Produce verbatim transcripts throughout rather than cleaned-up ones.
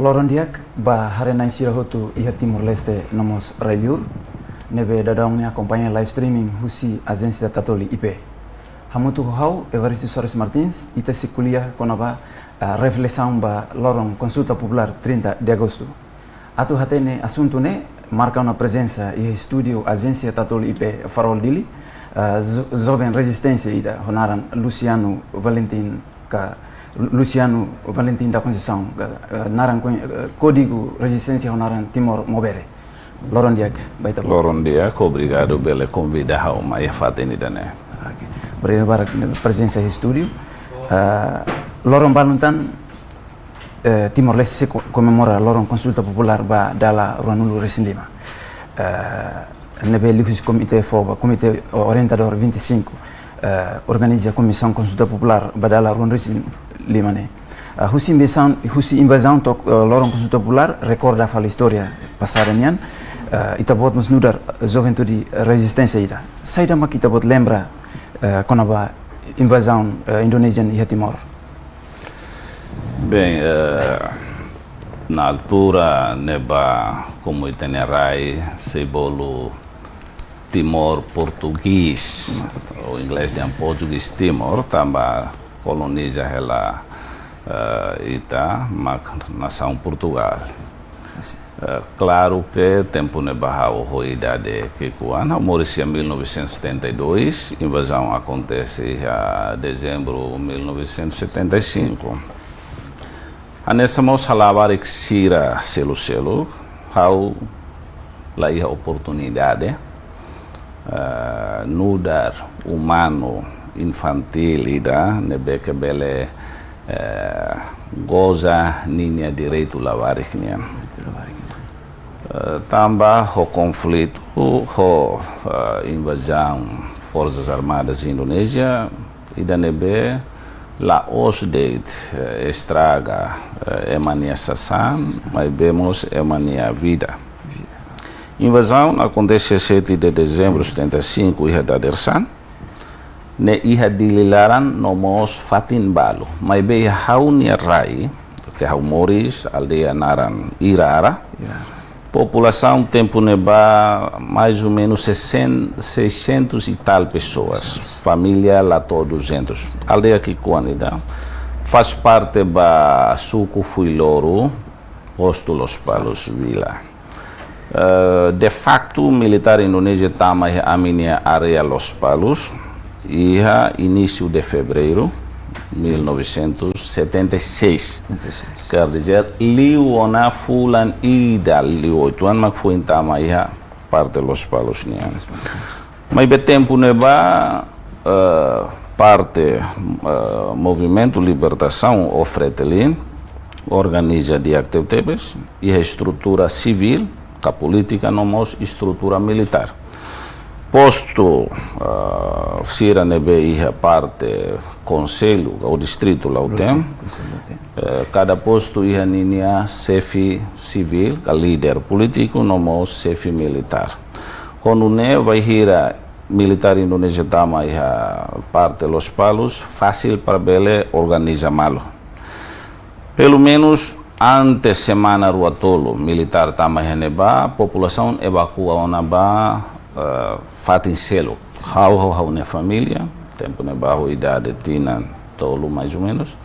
Loron di'ak ba haree-na'in sira hotu iha Timor-Leste no mós rai-liur, ne'ebé daudaun ne'e akompaña live streaming husi Ajénsia Tatoli I P. Hamutuk ho ha'u, Evaristo Soares Martins, ita sei ko'alia kona-ba, ah, reflesaun ba loron konsulta populár trinta de agosto. Atu hatene asuntu ne'e, marka ona prezensa iha estúdiu Ajénsia Tatoli I P Farol Dili, ah, jo-, joven rezisténsia ida ho naran Luciano Valentim ka Luciano Valentim da Conceição, ka, eh, naran ko-, eh, kódigu rezisténsia ho naran Timor Mobere. Loron di'ak ba ita-boot. Loron di'ak, obrigadu bele konvida ha'u mai iha fatin ida-ne'e. Oke. Obrigadu barak prezensa iha estúdiu. Eh, loron balun tan, eh, Timor-Leste sei ko-, komemora loron konsulta populár ba dala ruanulu-resin-lima. Eh, ne'ebé liuhusi komité fó ba, komité orientadór vinte e cinco, eh, organiza komisaun konsulta populár ba dala ruanulu-resin-lima ne'e. Eh, husi invazaun, husi invazaun to'o, eh, loron konsulta populár, rekorda fali istória pasada nian, eh, ita-boot mós nu'udar juventude rezisténsia ida. Saida mak ita-boot lembra, eh, kona-ba invazaun, eh, Indonézia iha Timor? Bem, eh, na altura ne'ebá, komu ita-nia rai sei bolu Timor Português, ou inglés dehan Portuguese Timor, tanba koloniza hela, eh, ita mak nasaun Portugal. Eh, klaru ke tempu ne'ebá ha'u ho idade ki'ikoan, ha'u moris iha mil novecentos e setenta e dois, invazaun akontese iha dezembru mil novecentos e setenta e cinco. Hanesan mós halo labarik sira seluk-seluk, ha'u la iha oportunidade, eh, nu'udar umanu infantíl ida ne'ebé ke bele, eh, goza ninia direitu labarik nian. Direitu labarik nian. Eh, tanba ho konflitu, ho, eh, invazaun Forsas Armadas Indonézia, ida ne'ebé la'ós de'it, eh, estraga, eh, ema nia sasán, maibé mós ema nia vida. Vida. Invazaun akontese sete de dezembru setenta e cinco iha dadeer-saan, ne'e iha Dili laran no mós fatin balu. Maibé iha ha'u-nia rai, ke ha'u moris, aldeia naran Irara. Irara. Populasaun tempu ne'ebá mais ou menos sessenta, seiscentos e tal pessoas. Pessoas. Família la to'o duzentos. Aldeia ki'ikoan ida. Faz parte ba suku Fuiloro, postu Lospalos Vila. Eh, de facto, militár Indonézia tama iha ami-nia área Lospalos, iha início de fevereiro mil novecentos e setenta e seis. Setenta e seis. Quer dizer, liu ona fulan ida, liu oituan mak foin tama iha parte Lospalos nian. Maibé tempu ne'ebá, eh, parte, eh, Movimentu Libertasaun ou Fretilin organiza di'ak tebetebes, iha estrutura sivíl, ka polítika no mós estrutura militár. Postu, eh, sira ne'ebé iha parte konsellu ou distritu Lautém, Lautém, konsellu Lautém. Eh, kada postu iha ninia xefe sivíl, ka líder polítiku, no mós xefe militár. Ho nune'e bainhira militár Indonézia tama iha parte Lospalos, fasil para bele organiza malu. Pelumenus antes semana rua tolu militár tama iha ne'ebá, populasaun evakua ona ba, eh, fatin seluk. Ha'u, ha'u, ha'u-nia família, tempu ne'ebá ho idade tinan tolu mais ou menos.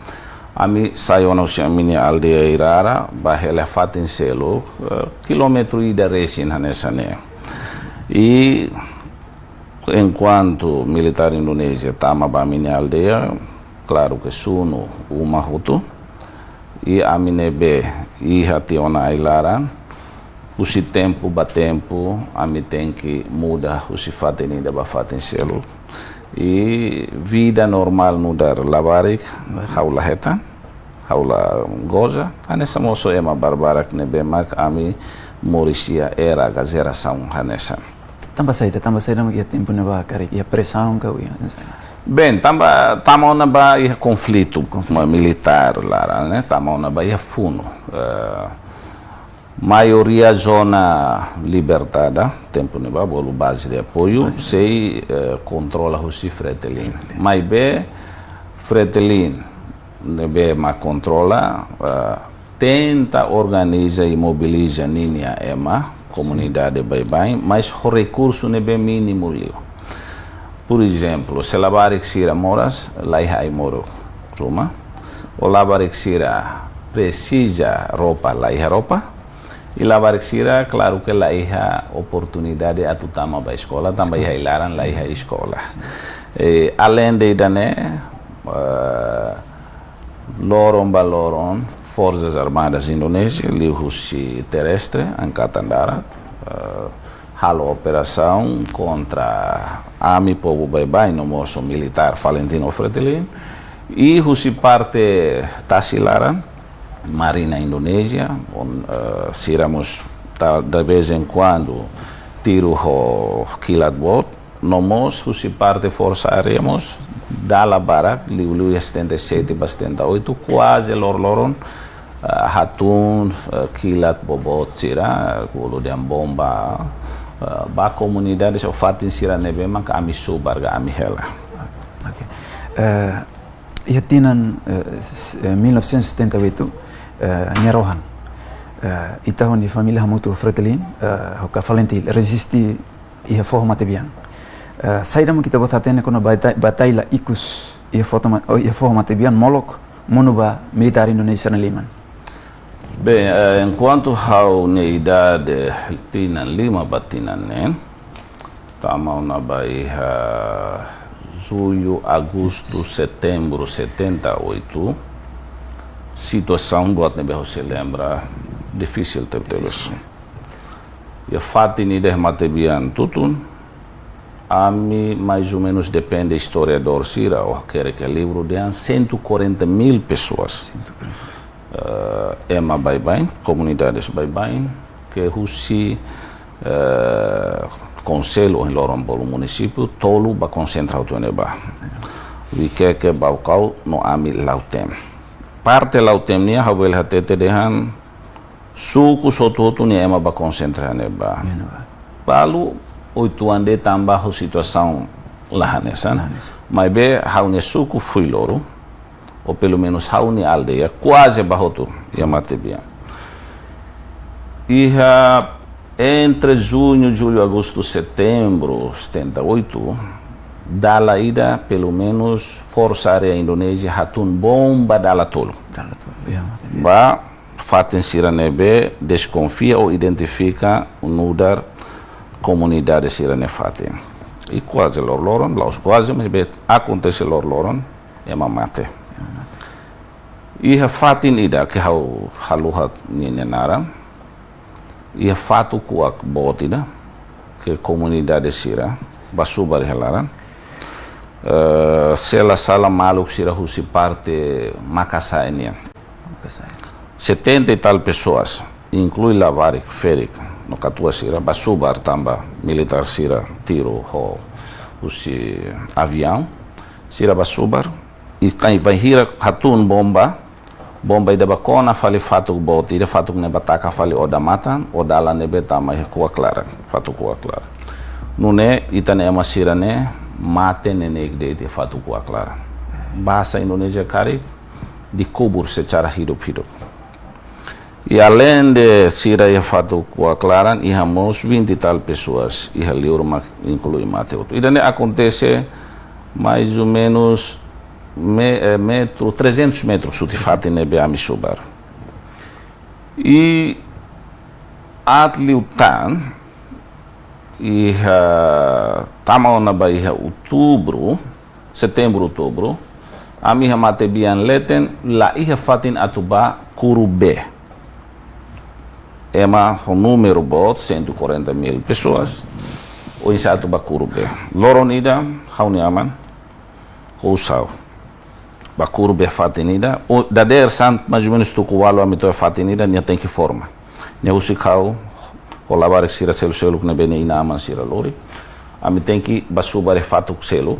Ami sai ona husi ami-nia aldeia Irara, ba hela fatin seluk, eh, kilómetru ida resin hanesan ne'e. I enkuantu militár Indonézia tama ba ami-nia aldeia, klaru ke sunu uma hotu. I ami ne'ebé iha tiha ona ai-laran, husi tempu ba tempu, ami tenke muda husi fatin ida ba fatin seluk. I vida normál nu'udar labarik, ha'u la hetan, ha'u la goza, hanesan mós ema barbarak ne'ebé mak ami moris iha era ka jerasaun hanesan. Tanba saida, tanba saida mak iha tempu ne'ebá karik iha presaun ka iha, hanesan. Bem, tanba tama ona ba iha konflitu, konflitu. Ma-, militár laran, ne'e, tama ona ba iha funu. Eh, maioria zona libertada, tempu ne'ebá bolu baze de apoiu, baze de sei, eh, kontrola husi Fretilin. Fretilin. Maibé Fretilin ne'ebé mak kontrola, eh, tenta organiza i mobiliza ninia ema, komunidade baibain, mas ho rekursu ne'ebé mínimu liu. Por ezemplu, se labarik sira moras, la iha ai-moruk ruma, ou labarik sira presiza roupa, la iha roupa, i labarik sira, klaru ke la iha oportunidade atu tama ba eskola, tanba iha ai-laran la iha eskola. E, alende ida-ne'e, eh, loron ba loron, Forsas Armadas Indonézia, liuhusi terrestre, Angkatan Darat, eh, halo operasaun kontra ami povu baibain, no mós militár Falintin no Fretilin, i husi parte tasi laran, Marina Indonézia, on, eh, sira mós ta, de vez em quando, tiru ho kilat boot, no mós husi parte Forsa Aérea mós, dala barak, liuliu iha setenta e sete ba setenta e oito, kuaze loroloron, eh, hatún, eh, kilat boboot sira, bolu dehan bomba, eh, ba komunidade ou fatin sira ne'ebé maka ami subar ka ami hela. Oke. Eh, iha tinan, eh, s-, eh, mil novecentos e setenta e oito, eh, nia rohan. Eh, ita ho nia família hamutuk Fretilin, eh, ho Falintin reziste iha foho matebian. Eh, saida mak ita-boot hatene kona-ba ita-, ba ita-nia ikus iha foho ma-, oh, iha foho matebian molok monu ba militár Indonézia nia liman. Bem, eh, enkuantu ha'u-nia idade tinan lima ba tinan neen, tama ona ba iha jullu, agostu, setembru setenta e oito, situasaun buat ne'ebé ha'u sei lembra difisil tebetebes. Iha fatin ida iha matebian tutun, ami mais ou menus, depende historiadór sira, ou hakerek iha livru dehan cento e quarenta mil pessoas. Cento e quarenta. Eh, ema baibain, komunidades baibain, ke husi, eh, konsellu, ou loron bolu munisípiu, tolu ba konsentra hotu iha ne'ebá. Vikeke, Baucau, no ami Lautém. Parte Lautém nian, ha'u bele hatete dehan, suku hotu-hotu nia ema ba konsentra iha ne'ebá. Iha ne'ebá. Balu oituan de'it tanba ho situasaun la hanesan. La hanesan. Maibé ha'u-nia suku Fuiloro, ou pelumenus ha'u-nia aldeia, kuaze ba hotu iha matebian. Iha entre juñu, jullu, agostu, setembru setenta e oito, dala ida, pelumenus, Forsa Aérea Indonézia hatún bomba dala tolu. Dala tolu, iha matebian. Ba fatin sira ne'ebé deskonfia ou identifika nu'udar komunidade sira-nia fatin. I kuaze loroloron, la'ós kuaze, maibé akontese loroloron, ema mate. Ema mate. Iha fatin ida ke ha'u haluha ninia naran, iha fatuk kuak boot ida, ke komunidade sira ba subar iha laran. Eh, se la sala, maluk sira husi parte Makasae nian. Makasae. Setenta e tal pessoas, inklui labarik, ferik, no katuas sira, ba subar tanba militár sira tiru ho husi aviaun, sira ba subar, i bainhira hatún bomba, bomba ida ba kona fali fatuk boot ida, fatuk ne'e ba taka fali odamatan, ou dala ne'ebé tama iha kuak laran, fatuk kuak laran. Nune'e ita-nia ema sira-ne'e mate neineik de'it iha fatuk kuak laran. Bahasa Indonézia karik, dikubur secara hidup-hidup. I alende sira iha fatuk kuak laran, iha mós vinte e tal pessoas iha liur mak inklui mate hotu. Ida-ne'e akontese mais ou menus me-, eh, metru, trezentos metros husi fatin ne'ebé ami subar. I aat liután, iha tama ona ba iha outubru, setembru, outubru, ami iha matebian leten, la iha fatin atu ba kuru bee. Ema ho númeru boot, cento e quarenta mil pessoas, oinsá atu ba kuru bee. Loron ida, ha'u-nia aman, ho osan, ba kuru bee fatin ida, ou dadeer-saan, mais ou menus tuku ualu ami to'o iha fatin ida, nia tenke forma. Nia husik ha'u, ho labarik sira seluk-seluk ne'ebé nia inan-aman sira lori. Ami tenke ba subar iha fatuk seluk.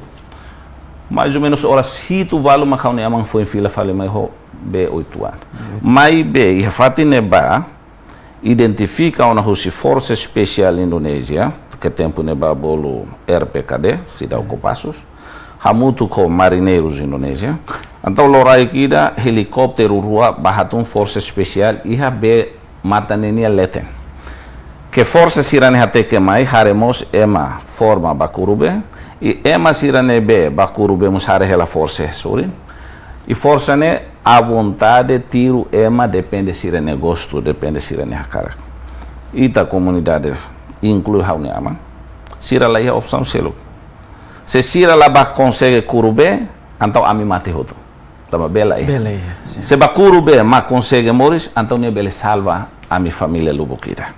Mais ou menus oras hitu ualu mak ha'u-nia aman foin fila fali mai ho bee oituan. Maibé, iha fatin ne'ebá, identifika ona husi Forsa Espesiál Indonézia, ke tempu ne'ebá bolu R P K D, Seidauk Kopassus, hamutuk ho marineirus Indonézia, Entaun loraik ida helikópteru rua bá hatún forsa espesiál iha bee matan ne'e nia leten. Ke forsa sira-ne'e hateke mai, haree mós ema forma bá kuru bee, i ema sira ne'ebé bá kuru bee mós haree hela forsa sorin. I forsa ne'e à vontade tiru ema, depende sira-nia gostu, depende sira-nia hakarak. Ita komunidade, inklui ha'u-nia aman, sira la iha opsaun seluk. Se sira la bá konsege kuru bee, entaun ami mate hotu. Tanba bee la iha. Bee la iha, sin. Se bá kuru bee mak konsege moris, entaun nia bele salva ami família lubuk ida.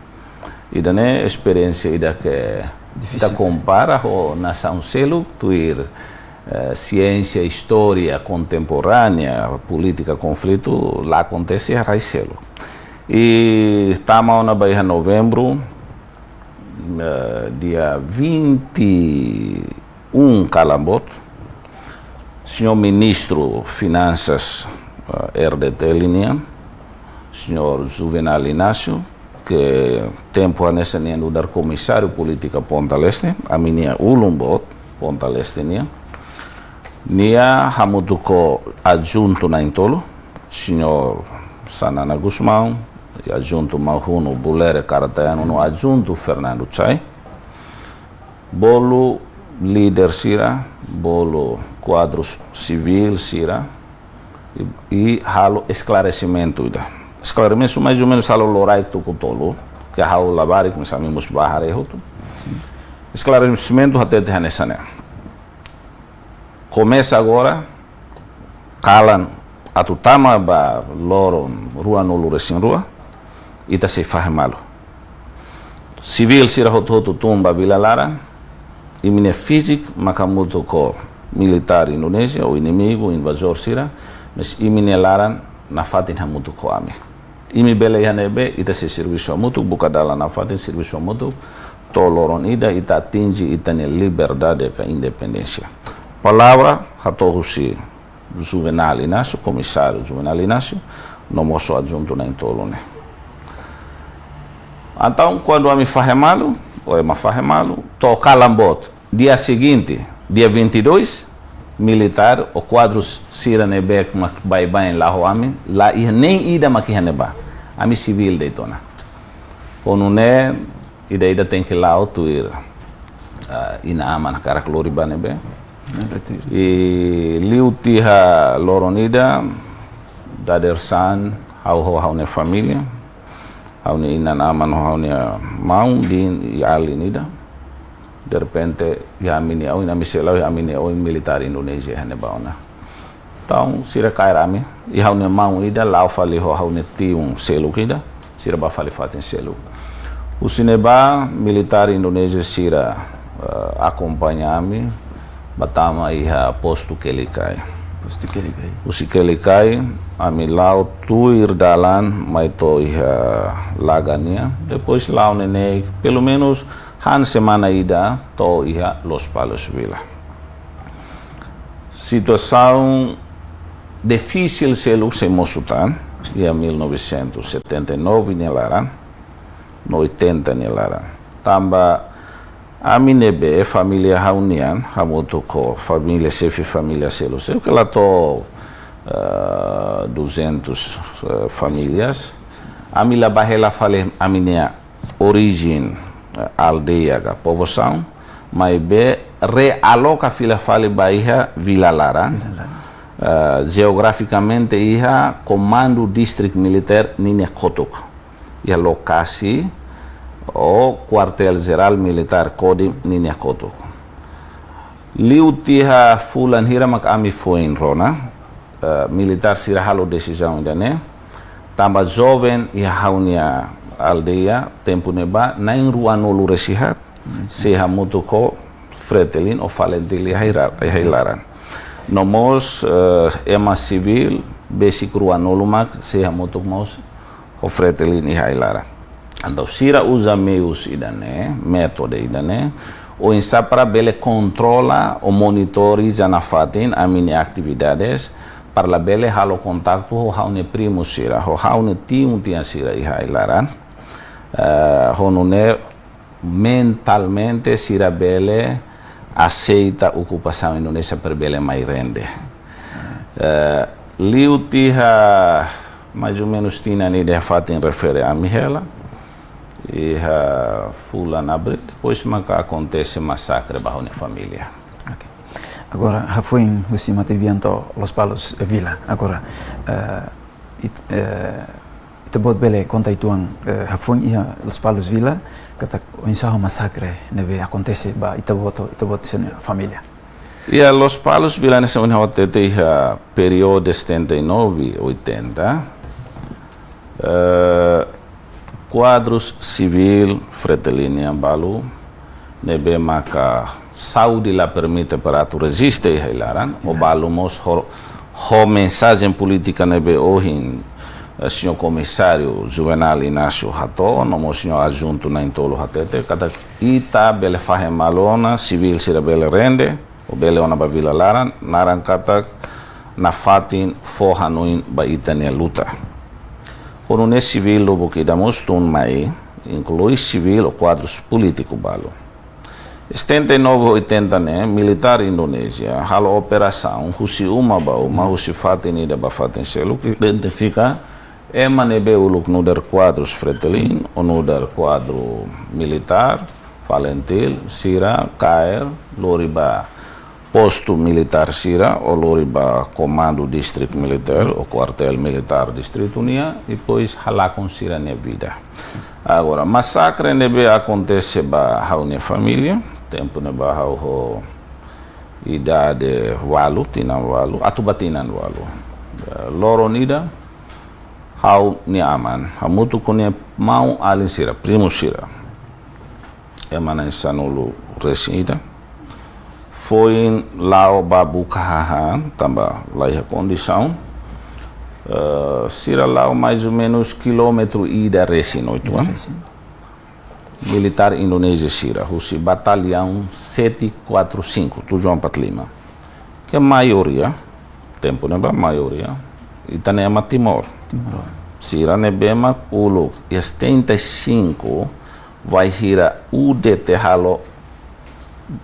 Ida-ne'e esperiénsia ida ke Difisil. Ita kompara ho nasaun seluk, tuir, eh, siénsia, istória kontemporánea, polítika konflitu, la akontese iha rai seluk. I tama ona ba iha Novembru, eh, dia vinte e um kalan boot, señór Ministru Finansas, eh, R D T L nian, señór Juvenal Inácio, ke tempu hanesan nia nu'udar Komisáriu Polítika Ponta Leste, ami-nia ulun boot Ponta Leste nian, nia hamutuk ho adjuntu na'in-tolu, señór Xanana Gusmão, i adjuntu Mahunu Bulere Karatayanu no adjuntu Fernando Chay, bolu líder sira, bolu kuadru sivíl sira, i, i halo esklaresimentu ida. Esklaresimentu mais ou menus halo loraik tuku tolu, ke ha'u labarik, mas ami mós bá haree hotu. Sin. Esklaresimentu hatete hanesan ne'e. Komesa agora, kalan atu tama ba loron ruanulu-resin-rua, ita sei fahe malu. Sivíl sira hotu-hotu tun ba vila laran, imi-nia fisik mak hamutuk ho militár Indonézia ou inimigu, invazór sira, mas imi-nia laran nafatin hamutuk ho ami. Imi bele iha ne'ebé, ita sei servisu hamutuk, buka dalan nafatin, servisu hamutuk, to'o loron ida ita atinje ita-nia liberdade ka independénsia. Palavra hato'o husi Juvenal Inácio, Komisáriu Juvenal Inácio, no mós adjuntu na'in-tolu ne'e. Entaun, kuandu ami fahe malu, ou ema fahe malu, to'o kalan boot, dia seguinte, dia vinte e dois, militár ou kuadru sira ne'ebé mak baibain la'o ho ami, la iha nein ida mak iha ne'ebá. Ami sivíl de'it ona. Ho nune'e, ida-ida tenke la'o tuir, ah, inan-aman hakarak lori ba ne'ebé. Nada tuir. I liu tiha loron ida, dadeer-saan, ha'u ho ha'u-nia família, ha'u-nia inan-aman ho ha'u-nia maun-biin i alin ida. Derrepente, iha ami-nia oin, ami sei la'o, iha ami-nia oin militár Indonézia iha ne'ebá ona. Entaun, sira kaer ami, i ha'u-nia maun ida la'o fali ho ha'u-nia tiun seluk ida, sira bá fali fatin seluk. Husi ne'ebá, militár Indonézia sira, eh, akompaña ami, bá tama iha postu Kelikai. Postu Kelikai. Husi Kelikai, ami la'o tuir dalan, mai to'o iha Laga nian. Depois la'o neineik, pelumenus han semana ida, to'o iha Lospalos Vila. Situasaun difisil seluk sei mosu tan, iha mil novecentos e setenta e nove nia laran, no oitenta nia laran. Tanba ami ne'ebé família ha'u-nian, hamutuk ho família, xefe família seluk, sei ke la to'o, eh, duzentas, eh, famílias. Ami la bá hela fali ami-nia orijen, eh, aldeia ka povoasaun, maibé realoka fila fali ba iha vila laran. Vila laran. Eh, jeografikamente iha Komandu District Militár ninia kotuk. Iha lokasi ou Kuartél Jerál Militár Kodim ninia kotuk. Liu tiha fulan hira mak ami foin rona, eh, militár sira halo desizaun ida-ne'e, tanba joven iha ha'u-nia aldeia, tempu ne'ebá, na'in ruanulu-resin-haat, sei hamutuk ho Fretilin ou Falintil iha ai-laran. No mós, eh, ema sivíl, besik ruanulu mak, sei hamutuk mós ho Fretilin iha ai-laran. Entaun sira uza meius ida-ne'e, métodu ida-ne'e, oinsá para bele kontrola ou monitoriza nafatin ami-nia atividades, para labele halo kontaktu ho ha'u-nia primu sira, ho ha'u-nia tiun-tian sira iha ai-laran. Eh, ho nune'e mentalmente sira bele aseita okupasaun Indonézia para bele mai rende. Eh, liu tiha mais ou menus tinan ida iha fatin refere ami hela, iha fulan Abríl, depois maka akontese masakre ba ha'u-nia família. Ok. Agora, hafoin husi Matebian to'o Lospalos Vila. Agora, eh, it-, eh, ita-boot bele konta uitoan, eh, hafoin iha Lospalos Vila, katak oinsá ho masakre ne'ebé akontese ba ita-boot, ita-boot sira-nia família. Iha Lospalos Vila ne'e, se uni hote te iha períodu setenta e nove, oitenta, eh, kuadrus sivíl Fretilin nian balu, ne'ebé maka saúde la permite para atu reziste iha ai-laran, o balu mós ho, ho mensajen polítika ne'ebé ohin, eh, señór komisáriu Juvenal Inácio hato'o, no mós señór adjuntu na'in-tolu hatete, katak ita bele fahe malu ona, sivíl sira bele rende, o bele ona ba vila laran, naran katak nafatin fó hanoin ba ita-nia luta. Ho nune'e sivíl lubuk ida mós tun mai, inklui sivíl ho kuadrus polítiku balu. Setenta e nove, oitenta ne'e, militár Indonézia halo operasaun husi uma ba uma, husi fatin ida ba fatin seluk, identifika ema ne'ebé uluk nu'udar kuadrus Fretilin, ou nu'udar kuadru militár, FALINTIL, sira kaer, lori ba postu militár sira, ou lori ba komandu distritu militár, ou kuartél militár distritu nian, depois halakon sira-nia vida. Agora, masakre ne'ebé akontese ba ha'u-nia família, tempu ne'ebá ha'u ho idade ualu, tinan ualu, atu ba tinan ualu. Eh, loron ida, ha'u-nia aman, hamutuk ho nia maun-alin sira, primu sira, ema na'in sanulu-resin-ida, foin la'o ba buka hahán, tanba la iha kondisaun. Eh, sira la'o mais ou menus kilómetru ida resin, oituan. Resin. Militár Indonézia sira, husi batallaun sete quatro cinco, tujuh empat lima. Ke maioria, tempu ne'ebá maioria, ita-nia ema Timor. Timor. Sira ne'ebé mak uluk, iha setenta e cinco, bainhira U D T halo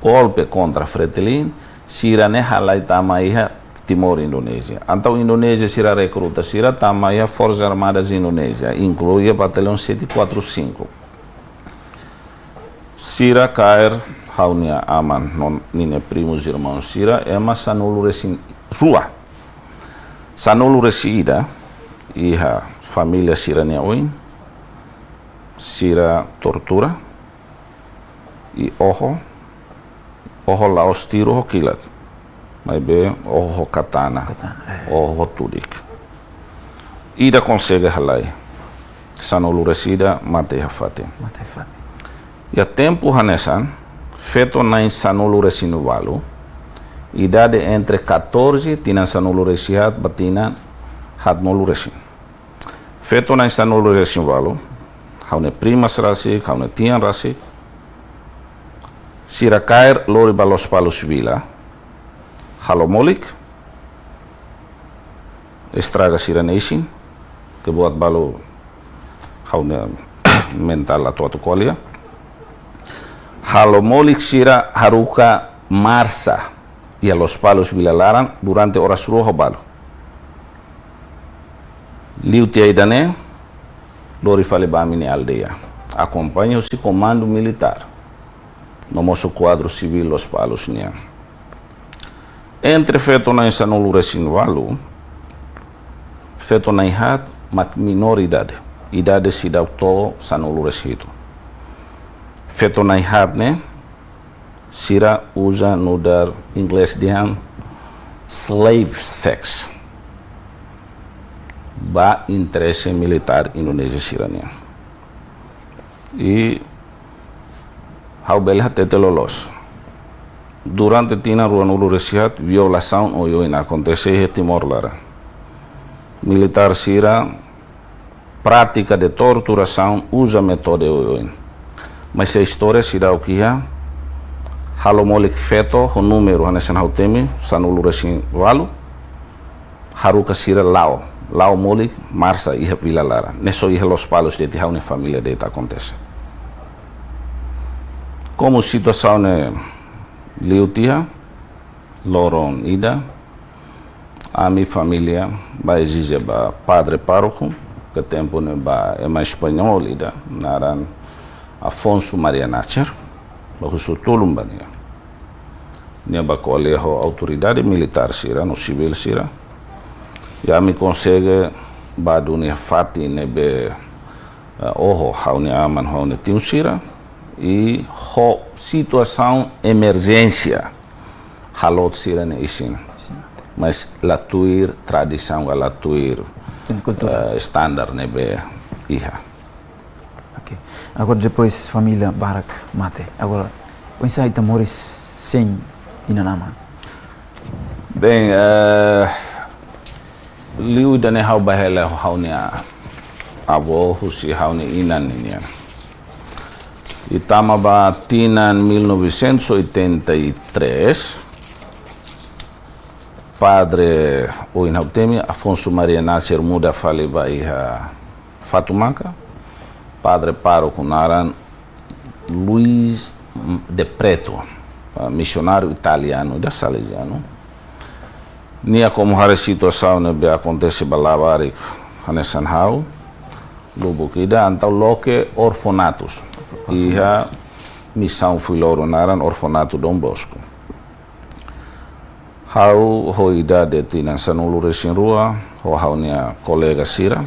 golpe kontra Fretilin, sira ne'e halai tama iha Timor, Indonézia. Entaun Indonézia sira rekruta sira tama iha Forças Armadas Indonézia, inklui iha batallaun sete quatro cinco. Sira kaer ha'u-nia aman no ninia primos irmãos sira, ema sanulu-resin-rua. Sanulu-resin-ida iha família sira-nia oin, sira tortura, i oho, oho la'ós tiru ho kilat, maibé oho ho katana, katana, eh, oho ho tudik. Ida konsege halai, sanulu-resin-ida mate iha fatin. Mate iha fatin. Iha tempu hanesan, feto na'in sanulu-resin-ualu, idade entre catorze, tinan sanulu-resin-haat, ba tinan haatnulu-resin. Feto na'in sanulu-resin-ualu, ha'u-nia primas rasik, ha'u-nia tian rasik, sira kaer lori ba Lospalos Vila, halo molik, estraga sira-nia isin, ke buat balu ha'u-nia mentál atu-atu ko'alia. Halo molik sira haruka marsa iha Lospalos Vila laran durante oras rua ho balu. Liu tiha ida-ne'e, lori fali ba ami-nia aldeia. Akompaña husi komandu militár no mós kuadru sivíl Lospalos nian. Entre feto na'in sanulu-resin-ualu, feto na'in haat mak menor idade. Idade seidauk to'o sanulu-resin-hitu. Feto na'in haat ne'e, sira uza nu'udar inglés dehan slave sex ba interese militár Indonézia sira-nian. I ha'u bele hatete loloos. Durante tinan ruanulu-resin-haat, violasaun oioin akontese iha Timor laran. Militár sira prátika de torturasaun uza métodu oioin. Mas iha istória seidauk iha halo molik feto ho númeru hanesan ha'u temi, sanulu-resin-ualu, haruka sira la'o, la'o molik marsa iha vila laran. Ne'e só iha Lospalos de'it, ha'u-nia família de'it akontese. Komu situasaun ne'e liu tiha, loron ida, Ami família bá ezije ba padre pároku, ke tempu ne'ebá ema espanhol ida, naran Afonso Maria Nacher, ba husu tulun ba nia. Nia bá ko'alia ho autoridade militár sira no sivíl sira. I ami konsege bá duni fatin ne'ebé, eh, oho ha'u-nia aman, ha'u-nia tiun sira. I ho situasaun emerjénsia halo tiha sira-nia isin. Sin. Mas la tuir tradisaun, la tuir, sin, kultura, eh, standar ne'ebé iha. Ok. Agora, depois família barak mate. Agora, oinsá ita moris sein inan-aman? Bem, eh, liu ida-ne'e ha'u bá hela ha'u-nia avó husi ha'u-nia inan nian. I tama ba tinan mil novecentos e oitenta e três, padre, ohin ha'u temi, Afonso Maria Nacher muda fali ba iha Fatumaka, padre pároku naran Luís de Preto, ah, misionáriu italianu ida, salezianu. Nia komu haree situasaun ne'ebé akontese ba labarik hanesan ha'u, lubuk ida, entaun loke orfanatus iha misaun fuiloro naran Orfanato Dom Bosco. Ha'u ho idade tinan sanulu-resin-rua, ho ha'u-nia kolega sira,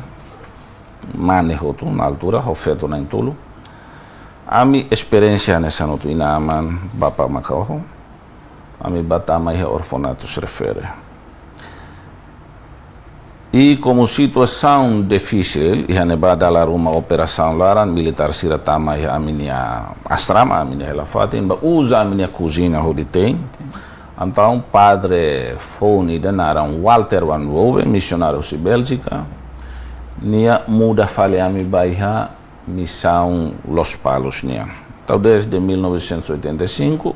mane hotu na altura, ho feto na'in-tolu. Ami esperiénsia hanesan hotu, inan-aman, bapa maka oho. Ami bá tama iha orfanatus refere. I komu situasaun difisil, iha ne'ebá dala ruma operasaun laran, militár sira tama iha ami-nia asrama, ami-nia hela-fatin, bá uza ami-nia kuziña hodi te'in. Entaun padre foun ida naran Walter van Wouwen, misionáriu husi Béljika, nia muda fali ami ba iha misaun Lospalos nian. Entaun desde mil novecentos e oitenta e cinco,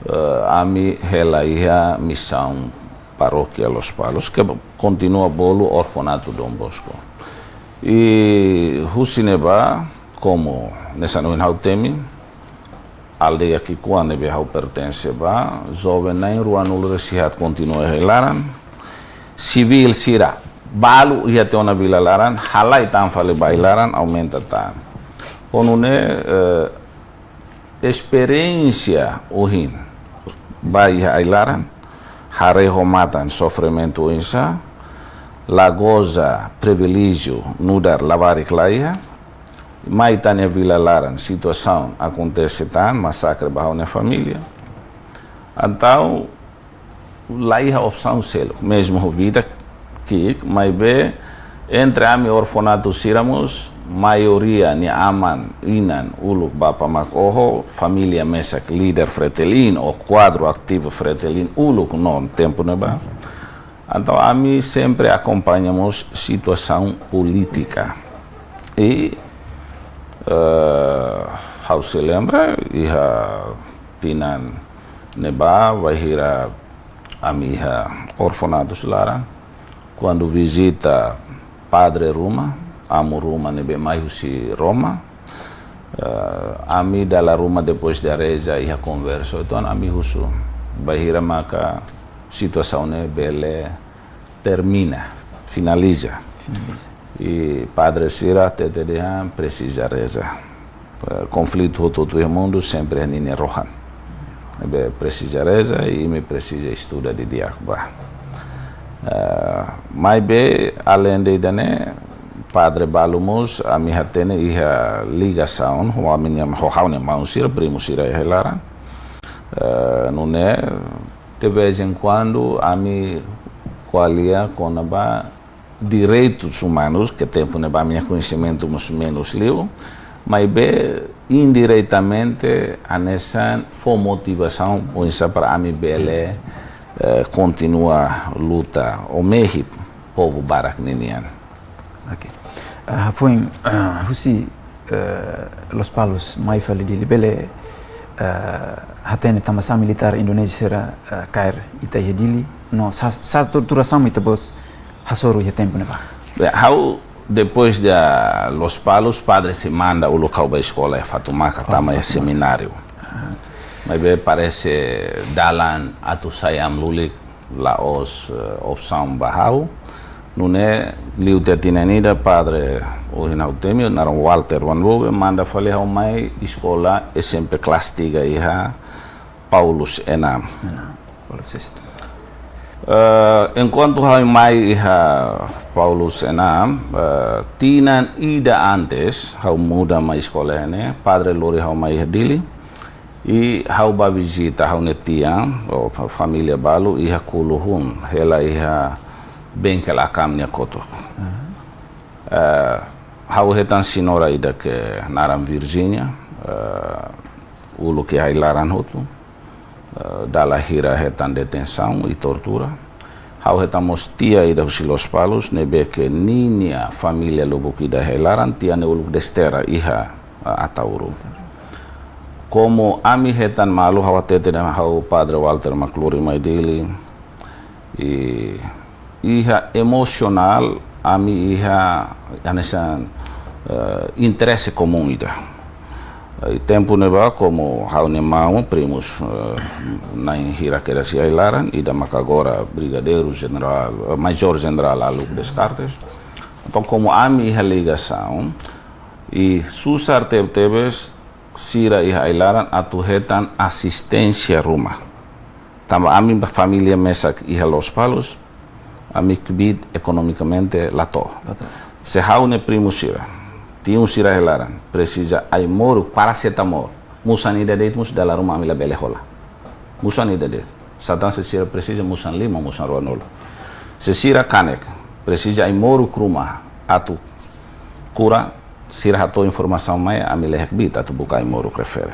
eh, ami hela iha misaun parókia Lospalos, ke kontinua bolu Orfanato Dom Bosco. I husi ne'ebá, komu hanesan ohin ha'u temi, aldeia ki'ikoan ne'ebé ha'u pertense ba, joven na'in ruanulu-resin-haat kontinua iha ai-laran, sivíl sira balu iha tiha ona vila laran, halai tan fali ba ai-laran, aumenta tan. Ho nune'e, eh, esperiénsia ohin ba iha ai-laran, haree ho matan sofrimentu oinsá, la goza priviléjiu nu'udar labarik la iha, mai tan iha vila laran, situasaun akontese tan, masakre ba ha'u-nia família. Entaun, la iha opsaun seluk, mezmu ho vida ki'ik, maibé entre ami orfanatu sira mós, maioria nia aman, inan, uluk, bapa mak oho, família mesak líder Fretilin, ou kuadru ativu Fretilin, uluk no tempu ne'ebá. Entaun, ami sempre akompaña mós situasaun polítika. I, eh, ha'u sei lembra, iha tinan ne'ebá, bainhira ami iha orfanatus laran, kuandu vizita padre ruma, amu ruma ne'ebé mai husi Roma, eh, ami dala ruma depois de reza iha konversa, entaun ami husu, bainhira maka situasaun ne'e bele termina, finaliza. Finaliza. I padre sira hatete dehan presiza reza. Eh, konflitu hotu-hotu iha mundu sempre iha ninia rohan. Ne'ebé presiza reza i imi presiza estuda didi'ak ba. Eh, maibé alende ida-ne'e, padre balu mós, ami hatene iha ligasaun ho ami-nia, ho ha'u-nia maun sira, primu sira iha ai-laran. Eh, nune'e, de vez em quando, ami ko'alia kona-ba direitus umanus, ke tempu ne'ebá ami-nia koñesimentu mais ou menus liu, maibé indiretamente hanesan fó motivasaun oinsá para ami bele, eh, kontinua luta, ou mehi povu barak ninian. Ok. Ah, foin, ah, husi, eh, Lospalos mai fali Dili, bele, eh, hatene tanbasá militár Indonézia sira, eh, kaer ita iha Dili, no sá, sá torturasaun mak ita-boot hasoru iha tempu ne'ebá? Bem, ha'u, depois de Lospalos, padre sei manda uluk ha'u ba eskola iha Fatumaka, oh, tama iha Fatumaka. Semináriu. Ah. Maibé parese dalan atu sai ami lulik la'ós, eh, opsaun ba ha'u. Nune'e liu tiha tinan ida padre ohin ha'u temi, naran Walter Van Bobe, manda fali ha'u mai eskola S M P kelas tiga iha Paulus Enam. Enam, Paulus Sexto. Eh, enkuantu ha'u mai iha Paulus Enam, eh, tinan ida antes ha'u muda mai eskola ne'e, padre lori ha'u mai iha Dili. I ha'u bá vizita ha'u-nia tian, ou fa-, família balu, iha Kuluhun, hela iha bengkel Akam nia kotuk. Eh, ha'u hetan senhora ida ke naran Virginia, eh, uluk iha ai-laran hotu, eh, dala hira hetan detensaun i tortura. Ha'u hetan mós tia ida husi Lospalos, ne'ebé ke ninia família lubuk ida iha ai-laran, tia ne'e uluk desterra iha, eh, Ataúro. Komu ami hetan malu, ha'u hatete dehan ha'u padre Walter mak lori mai Dili. I iha emosionál, ami iha hanesan, eh, interese komún ida. I tempu ne'ebá, komu ha'u-nia maun, primus, eh, na'in hira kedas iha ai-laran, ida maka agora brigadeiru jenerál, eh, majór jenerál Aluk Descartes. Entaun, komu ami iha ligasaun, i susar tebetebes sira iha ai-laran atu hetan asisténsia ruma. Tanba ami ba família mesak iha Lospalos, ami kbiit ekonomikamente la to'o. La to'o. Se ha'u-nia primu sira, tiun sira iha ai-laran, presiza ai-moruk, parasetamol, musan ida de'it mós dala ruma ami labele hola. Musan ida de'it. Satán se sira presiza musan lima, musan ruanulu. Se sira kanek, presiza ai-moruk ruma atu kura, sira hato'o informasaun mai, ami la iha kbiit atu buka ai-moruk refere.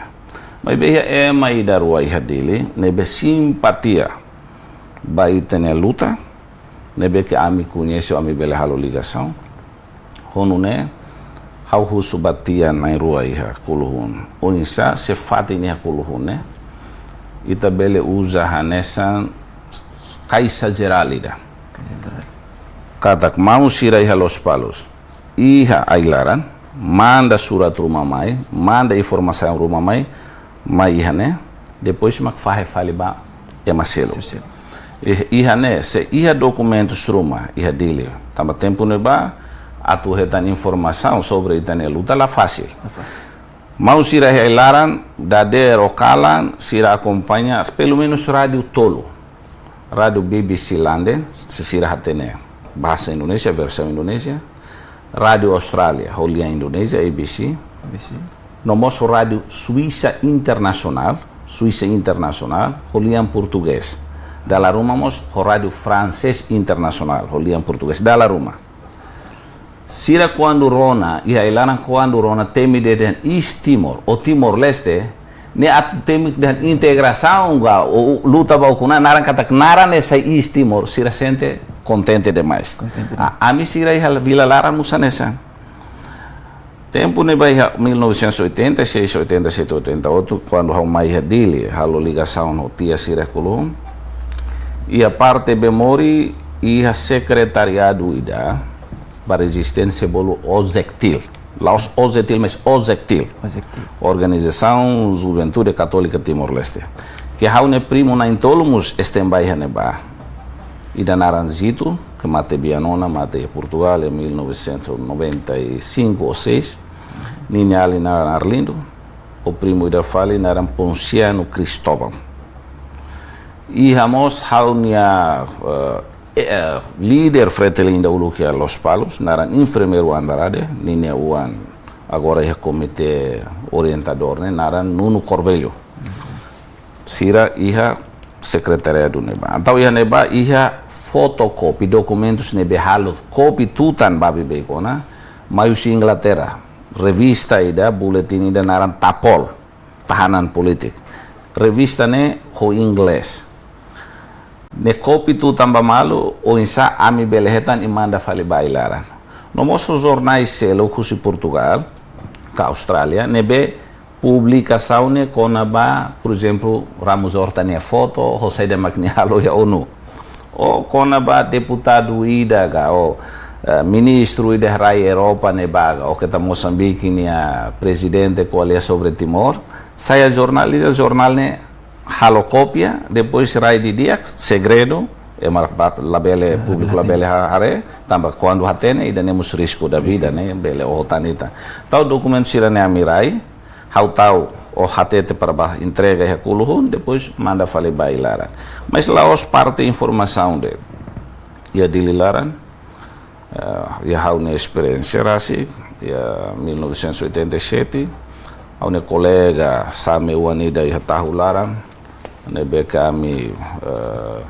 Maibé iha ema ida rua iha Dili, ne'ebé simpatia ba ita-nia luta, ne'ebé ke ami koñese, ami bele halo ligasaun. Ho nune'e, ha'u husu ba tia na'in rua iha Kuluhun. Oinsá se fatin iha Kuluhun ne'e, ita bele uza hanesan kaixa jerál ida. Kaixa jerál. Katak maun sira iha Lospalos, iha ai-laran, manda surat ruma mai, manda informasaun ruma mai, mai iha ne'e, depois mak fahe fali ba ema seluk. Sim, sim. I, iha ne'e, se iha dokumentus ruma, iha Dili. Tanba tempu ne'ebá, atu hetan informasaun sobre ita-nia luta la fasil. La fasil. Maun sira iha ai-laran, dadeer ou kalan, sira akompaña, pelumenus rádiu tolu. Rádiu B B C London, se sira hatene bahasa Indonesia, versaun Indonesia. Rádiu Austrália, ho lian Indonesia, A B C. A B C. No mós ho Rádiu Suisa Internasionál, Suisa Internasionál, ho lian Portugés. Dala ruma mós ho Rádiu Fransés Internasionál, ho lian Portugés. Dala ruma. Sira kuandu rona, iha ai-laran kuandu rona temi dehan East Timor, ou Timor-Leste, ne'e atu temi dehan integrasaun ka, ou luta ba ukun-an, naran katak naran ne'e sai East Timor, sira sente kontente demais. Kontente. A, ami sira iha vila laran mós hanesan. Tempu ne'ebá iha mil novecentos e oitenta e seis, oitenta e sete, oitenta e oito, kuandu ha'u mai iha Dili, halo ligasaun ho tia sira Kuluhun. Iha parte Bemori, iha sekretariadu ida ba rezisténsia bolu OJECTIL. La'ós OJETIL, mas OJECTIL. OJECTIL. Organização Juventude Católica Timor-Leste. Ke ha'u-nia primu na'in-tolu mós stand-by iha ne'ebá. Ida naran Zito, ke mate bian ona, mate iha Portugal, iha mil novecentos e noventa e cinco ou seis. Ninia alin naran Arlindo, ho primu ida fali naran Ponciano Cristóvão. Iha mós ha'u-nia, eh, eh, líder Fretilin ida uluk iha Lospalos, naran enfermeiru Andrade, ninia oan agora iha komité orientadór ne'e, naran Nuno Corbello. Sira iha sekretariadu ne'ebá. Entaun iha ne'ebá iha fotokópia dokumentus ne'ebé halo kópia tutan ba beibeik ona, mai husi Inglaterra. Revista ida, buletin ida naran Tapol, Tahanan Politik. Revista ne'e ho inglés. Ne'e kópia tutan ba malu, oinsá ami bele hetan i manda fali ba ai-laran. No mós ho jornais seluk husi Portugal, ka Austrália, ne'ebé publikasaun ne'e kona-ba, por ezemplu, Ramos Horta nia foto, ho saida mak nia halo iha ONU. Ou kona-ba deputadu ida ka, ou, eh, ministru ida rai Europa ne'ebá ka, ou keta Mosambike nia prezidente ko'alia sobre Timor. Sai iha jornál ida, jornál ne'e halo kópia, depois rai didi'ak, segredu, ema ba-, labele, públiku labele ha-, haree, tanba kuandu hatene, ida-ne'e mós risku da vida, ne'e, bele oho tan ita. Tau dokumentu sira-ne'e ami rai, ha'u tau, ó hatete para bá entrega iha Kuluhun, depois manda fali ba ai-laran. Mas la'ós parte informasaun de'it. Iha Dili laran, eh, iha ha'u-nia esperiénsia rasik, iha mil novecentos e oitenta e sete, ha'u-nia kolega sa'e mai ida iha Tahu laran, ne'ebé ke ami, eh,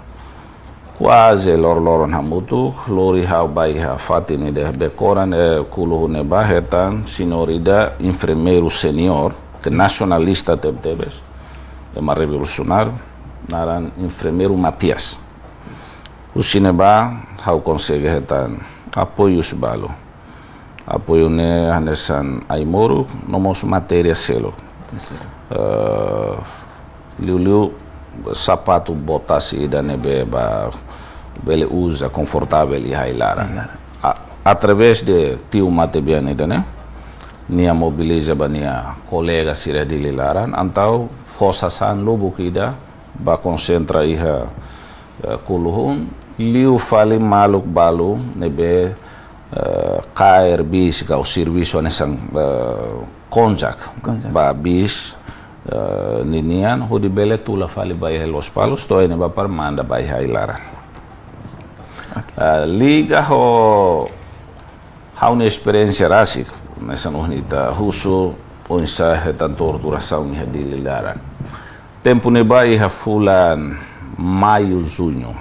kuaze loroloron hamutuk, lori ha'u ba iha fatin ida Bekoran, eh, Kuluhun ne'ebá hetan, señór ida enfermeiru senior, ke nasionalista tebetebes, ema revolusionáriu, naran enfermeiru Matias. Husi ne'ebá, ha'u konsege hetan apoius balu. Apoiu ne'e hanesan ai-moruk, no mós matéria seluk. Matéria seluk. Eh, liuliu sapatu botas ida ne'ebé ba bele uza konfortavel iha ai-laran. Ai-laran. A-, através de tiu matebian ida-ne'e, nia mobiliza ba nia kolega sira Dili laran, entaun fó sasán lubuk ida ba konsentra iha, eh, Kuluhun, liu fali maluk balu ne'ebé, eh, kaer bis ka ou servisu hanesan, eh, konjak. Konjak. Ba bis, eh, ninian, hodi bele tula fali ba iha Lospalos, to'o iha ne'ebá para manda ba iha ai-laran. Oke. Eh, liga ho ha'u-nia esperiénsia rasik, hanesan ohin ita husu, oinsá hetan torturasaun iha Dili laran. Tempu ne'ebá iha fulan maiu, juñu.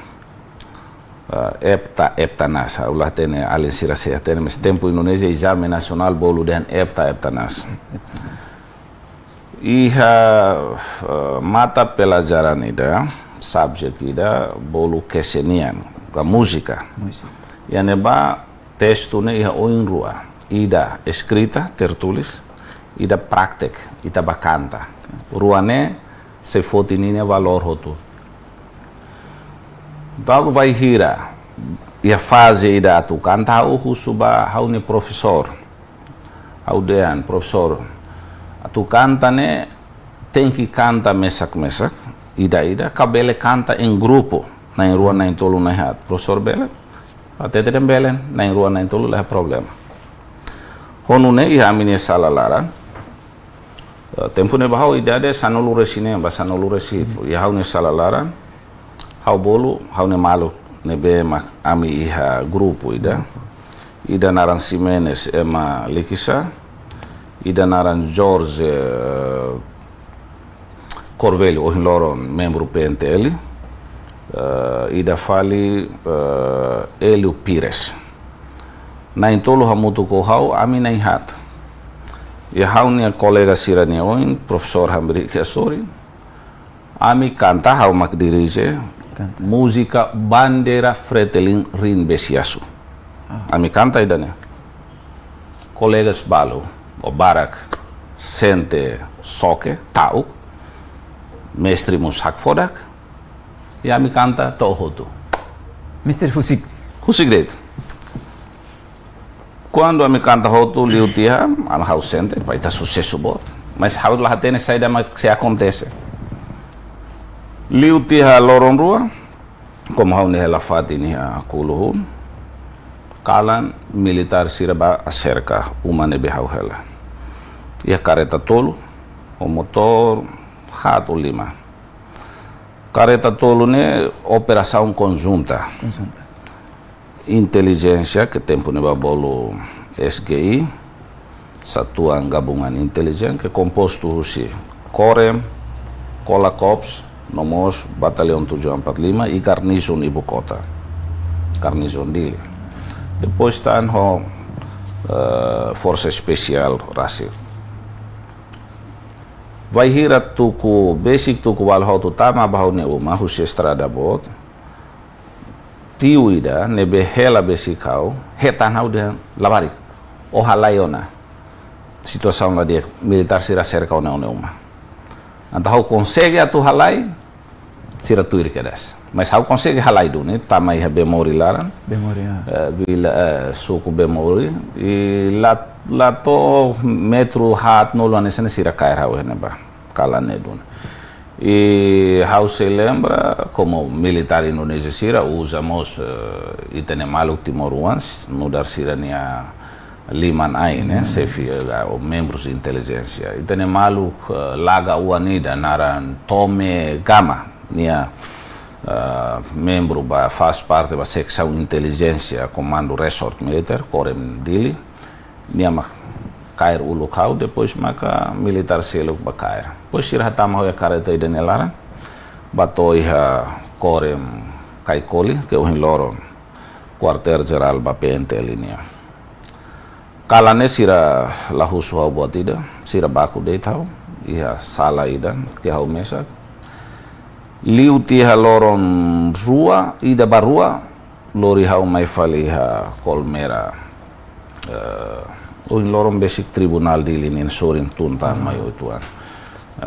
Eh, epta, epta nas, ha'u la hatene, alin sira sei hatene, mas tempu Indonézia ezame nasionál bolu dehan epta, epta nas. Epta nas. Iha, eh, mata pelajaran ida, subject ida, bolu kesenian, ka múzika. Múzika. Iha ne'ebá testu ne'e iha oin rua. Ida eskrita, tertulis, ida praktek, ita bá kanta. Rua ne'e sei foti ninia valór hotu. Entaun bainhira iha faze ida atu kanta, ha'u husu ba ha'u-nia profesór. Ha'u dehan, "Profesór, atu kanta ne'e tenke kanta mesak-mesak, ida-ida, ka bele kanta em grupu, na'in-rua, na'in-tolu, na'in-haat." "Profesór, bele?" Hatete dehan bele, "Na'in-rua, na'in-tolu, laiha problema." Ho nune'e iha ami-nia sala laran, eh, tempu ne'ebá ha'u idade sanulu-resin-neen, ba sanulu-resin-hitu. Iha ha'u-nia sala laran, ha'u bolu ha'u-nia maluk ne'ebé mak ami iha grupu ida. Ida naran Ximenes Ema Likisá, ida naran Jorge, eh, Corvelho, ohin loron membru P N T L, eh, ida fali, eh, Hélio Pires. Na'in-tolu hamutuk ho ha'u, ami na'in-haat. Iha ha'u-nia kolega sira-nia oin, Profesór Hamrick Assorin, ami kanta, ha'u mak dirije, kanta, múzika Bandeira Fretilin Rin Besiasu. Ah. Ami kanta ida-ne'e. Kolegas balu, o barak, sente xoke, ta'uk, mestre mós hakfodak, i ami kanta to'o hotu. Mestre husik? Husik de'it. Kuandu ami kanta hotu, liu tiha, ami, ha'u sente, epá, ita susesu boot. Mas ha'u la hatene saida mak sei akontese. Liu tiha loron rua, komu ha'u-nia hela fatin iha Kuluhun, kalan militár sira bá aserka uma ne'ebé ha'u hela. Iha karreta tolu, ho motór, haat ou lima. Karreta tolu ne'e operasaun konjunta. Konjunta. Intelijénsia, ke tempu ne'ebá bolu S G I, Satuan Gabungan Intelijen, ke kompostu husi Korem, Kolakops, no mós Bataliaun tujuh empat lima i Garnizon Ibukota. Garnizon Dili. Depois tan ho, eh, Forsa Espesiál rasik. Bainhira tuku, besik tuku balu ha'u atu tama ba ha'u-nia uma, husi estrada boot. Tiu ida, ne'ebé hela besik ha'u, hetan ha'u dehan labarik. Ó halai ona. Situasaun la di'ak, militár sira serka ona, ó-nia uma. Entaun ha'u konsege atu halai, sira tuir kedas. Mas ha'u konsege halai duni, tama iha Bemori laran. Bemori, ah. Eh, vila, eh, suku Bemori. I la, la to'o metru haat nulu hanesan ne'e sira kaer ha'u iha ne'ebá. Kalan ne'e duni. I ha'u sei lembra, komu militár Indonézia sira uza mós, eh, ita-nia maluk timoroan, nu'udar sira-nia liman-ain, ne'e, xefe, eh, ou membrus intelijénsia. Ita-nia maluk, eh, laga-oan ida naran Tome Gama, nia, eh, membru ba, faz parte ba seksaun intelijénsia Komandu Resort Militár, Korem Dili. Nia mak kaer uluk ha'u, depois maka militár seluk bá kaer. Depois sira hatama ha'u iha karreta ida nia laran, bá to'o iha Korem Kaikoli, ke ohin loron kuartél jerál ba P N T L nian. Kalan ne'e sira la husu ha'u buat ida, sira baku de'it ha'u iha sala ida ke ha'u mesak. Liu tiha loron rua, ida ba rua, lori ha'u mai fali iha Kolmera. Eh, ohin loron besik Tribunál Dili nian sorin tun tan mai uitoan.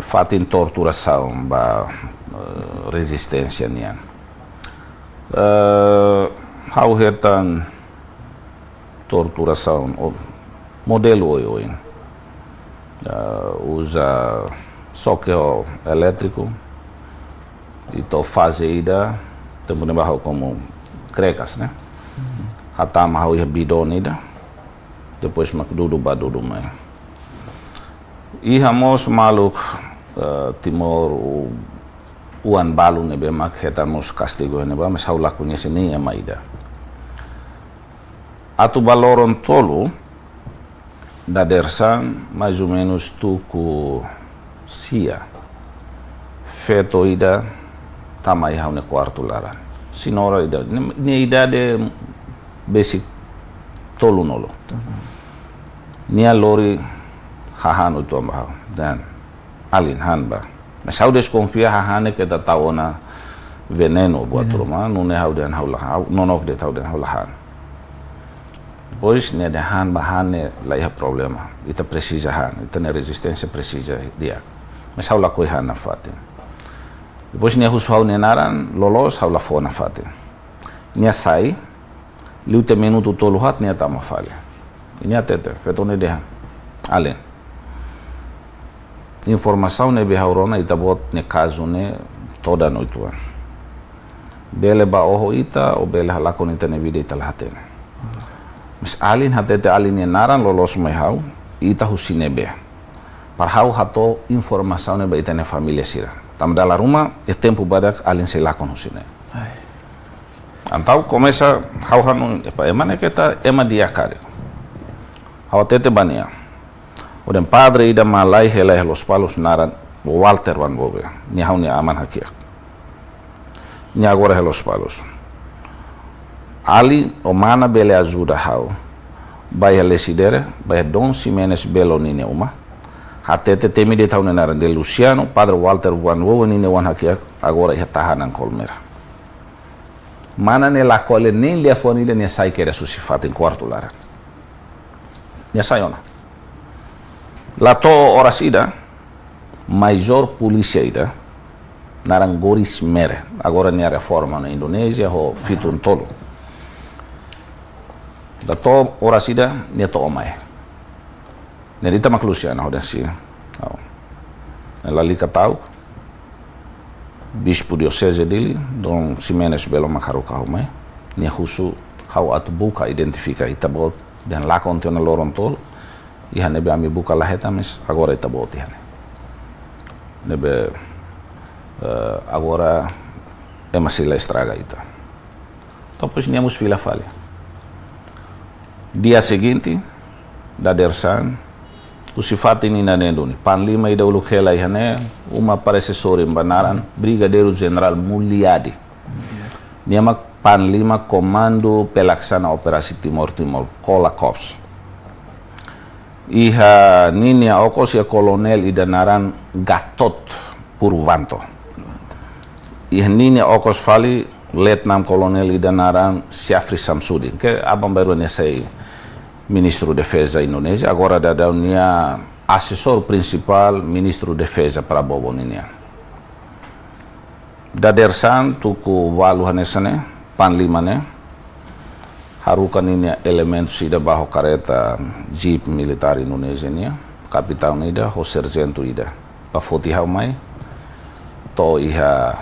Fatin torturasaun ba, eh, rezisténsia nian. Eh, ha'u hetan torturasaun, o, modelu oioin. Ah, uza xoke ho elétriku, i to'o faze ida, tempu ne'ebá ha'u komu krekas, ne'e. Hatama ha'u iha bidon ida, depois mak dudu bá dudu mai. Iha mós maluk, eh, Timor, o, oan balu ne'ebé mak hetan mós kastigu ne'ebá, mas ha'u la koñese nia ema ida. Atu ba loron tolu, dadeer-saan, mais ou menus tuku sia, feto ida tama iha ha'u-nia kuartu laran. Señora ida, ni-, nia idade besik tolunulu. Nia lori hahán uitoan ba ha'u. Dan, "Alin, han bá." Mas ha'u deskonfia hahán ne'e keta tau ona venenu buat ruma, nune'e ha'u dehan ha'u la, ha'u nonook de'it, ha'u dehan ha'u la han. Depois nia dehan han bá, han ne'e la iha problema. Ita presiza han, ita-nia rezisténsia presiza di'ak. Mas ha'u lakohi han nafatin. Depois nia husu ha'u-nia naran, loloos ha'u la fó nafatin. Nia sai, liu tiha minutu tolu haat nia tama fali. Nia hatete, feto ne'e dehan, "Alin, informasaun ne'ebé ha'u rona, ita-boot nia kazu ne'e todan uitoan. Bele ba oho ita, ou bele halakon ita-nia vida, ita la hatene. Mas alin hatete alin nia naran, loloos mai ha'u, ita husi ne'ebé, para ha'u hato'o informasaun ne'e ba ita-nia família sira. Tanba dala ruma, iha tempu badak alin sei lakon husi ne'e." Ai. Entaun komesa ha'u hanoin, "Epá, ema ne'e keta ema di'ak karik." Ha'u hatete ba nia, "Ha'u dehan padre ida mak laiha hela iha Lospalos naran Walter Van Bobe. Nia ha'u-nia aman hakiak. Nia agora iha Lospalos. Alin ou mana bele ajuda ha'u. Bá iha Lecidere, bá iha Dom Ximenes Belo ninia uma. Hatete temi de'it ha'u-nia naran, dehan Luciano, padre Walter Van Bobe ninia oan hakiak, agora iha tahanan Kolmera." Mana ne'e lakohi, nein liafuan ida nia sai kedas husi fatin kuartu laran. Nia sai ona. La to'o oras ida, majór polísia ida, naran Goris Mere. Agora nia reforma ona Indonézia, ho fitun tolu. La to'o oras ida, nia to'o mai. Nia dehan ita mak Luciano, ha'u dehan sin. Ha'u. Nia lalika ta'uk. Bispu Dioseze Dili, Dom Ximenes Belo mak haruka ha'u mai. Nia husu ha'u atu buka, identifika ita-boot. Dehan lakon tiha ona loron tolu. Iha ne'ebé ami buka la hetan, mas agora ita-boot iha ne'e. Ne'ebé, eh, agora ema sei la estraga ita. Depois nia mós fila fali. Dia seguinte, dadeer-saan, husi fatin ida ne'e duni, panglima ida uluk hela iha ne'e, uma parese sorin ba, naran Brigadeiru Jenerál Muliadi. Nia mak panglima Komandu Pelaksana Operasi Timor Timur, Kola Corps. Iha ninia okos iha kolonél ida naran Gatot Purwanto. Iha ninia okos fali Letnan Kolonél ida naran Syafri Samsudin, ke aban-bainrua nia sai Ministru Defeza Indonézia, agora daudaun nia asesór prinsipál Ministru Defeza Prabowo ninian. Dadeer-saan tuku ualu hanesan ne'e, panglima ne'e haruka ninia elementus ida bá ho karreta jeep militár Indonézia nian, kapitaun ida ho sarjentu ida, bá foti ha'u mai. to'o iha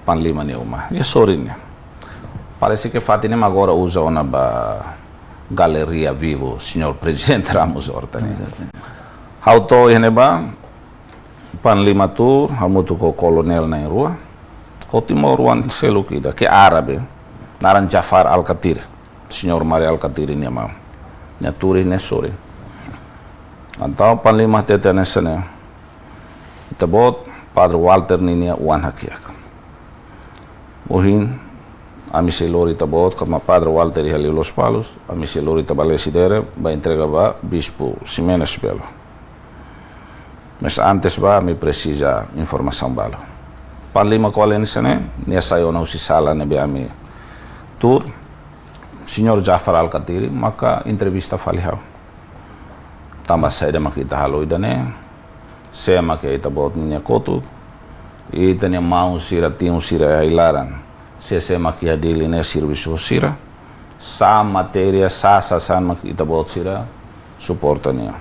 Panglima nia uma. Nia sorin ne'e. Parese ke fatin ne'e mak agora uza ona ba Galeria Vivo, Señór Prezidente Ramos Horta ne'e. Exato. Ha'u to'o iha ne'ebá, Panglima tuur, hamutuk ho koronél na'in-rua. Ho timoroan seluk ida, ke árabe, naran Jafar Alkatiri. Señór Mari Alkatiri nia maun. Nia tuur iha ne'e sorin. Entaun Panglima hatete hanesan ne'e: Ita-boot, Padre Walter ninia oan hakiak. Ohin, ami sei lori ita-boot, kama Padre Walter iha liu Lospalos, ami sei lori ita ba Lecidere, ba entrega ba Bispu Ximenes Belo. Mas antes bá, ami presiza informasaun balu. Panglima ko'alia hanesan ne'e, nia sai ona husi sala ne'ebé ami tuur, Señór Jafar Alkatiri maka entrevista fali ha'u. Tanba saida mak ita halo ida-ne'e, sé mak ita-boot ninia kotuk, ita-nia maun sira, tiun sira iha ai-laran, sé-sé mak iha Dili ne'e servisu ho sira, sá matéria, sá sasán mak ita-boot sira suporta nia.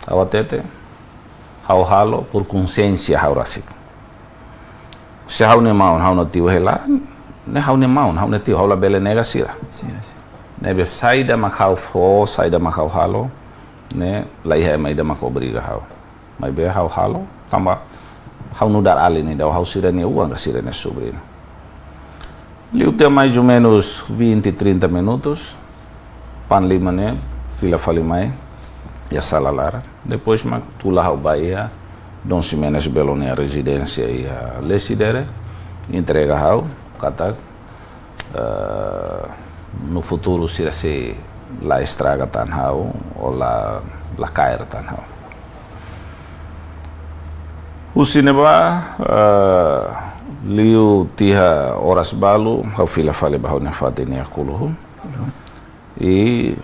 Ha'u hatete, ha'u halo por konsiénsia ha'u rasik. Se ha'u-nia maun, ha'u-nia tiu hela, ne'e ha'u-nia maun, ha'u-nia tiu, ha'u labele nega sira. Sira, sira. Ne'ebé saida mak ha'u fó, saida mak ha'u halo, ne'e la iha ema ida mak obriga ha'u. Maibé ha'u halo, tanba ha'u nu'udar alin ida, ha'u sira-nia oan ka sira-nia sobriñu. Liu tiha mais ou menos vinte, trinta minutos, Panglima ne'e fila fali mai iha sala laran. Depois mak tula ha'u ba iha Dom Ximenes Belo nia rezidénsia iha Lecidere, entrega ha'u, katak, eh, no futuru sira sei la estraga tan ha'u, ou la, la kaer tan ha'u. Husi ne'ebá, eh, liu tiha oras balu, ha'u fila fali ba ha'u-nia fatin iha Kuluhu. I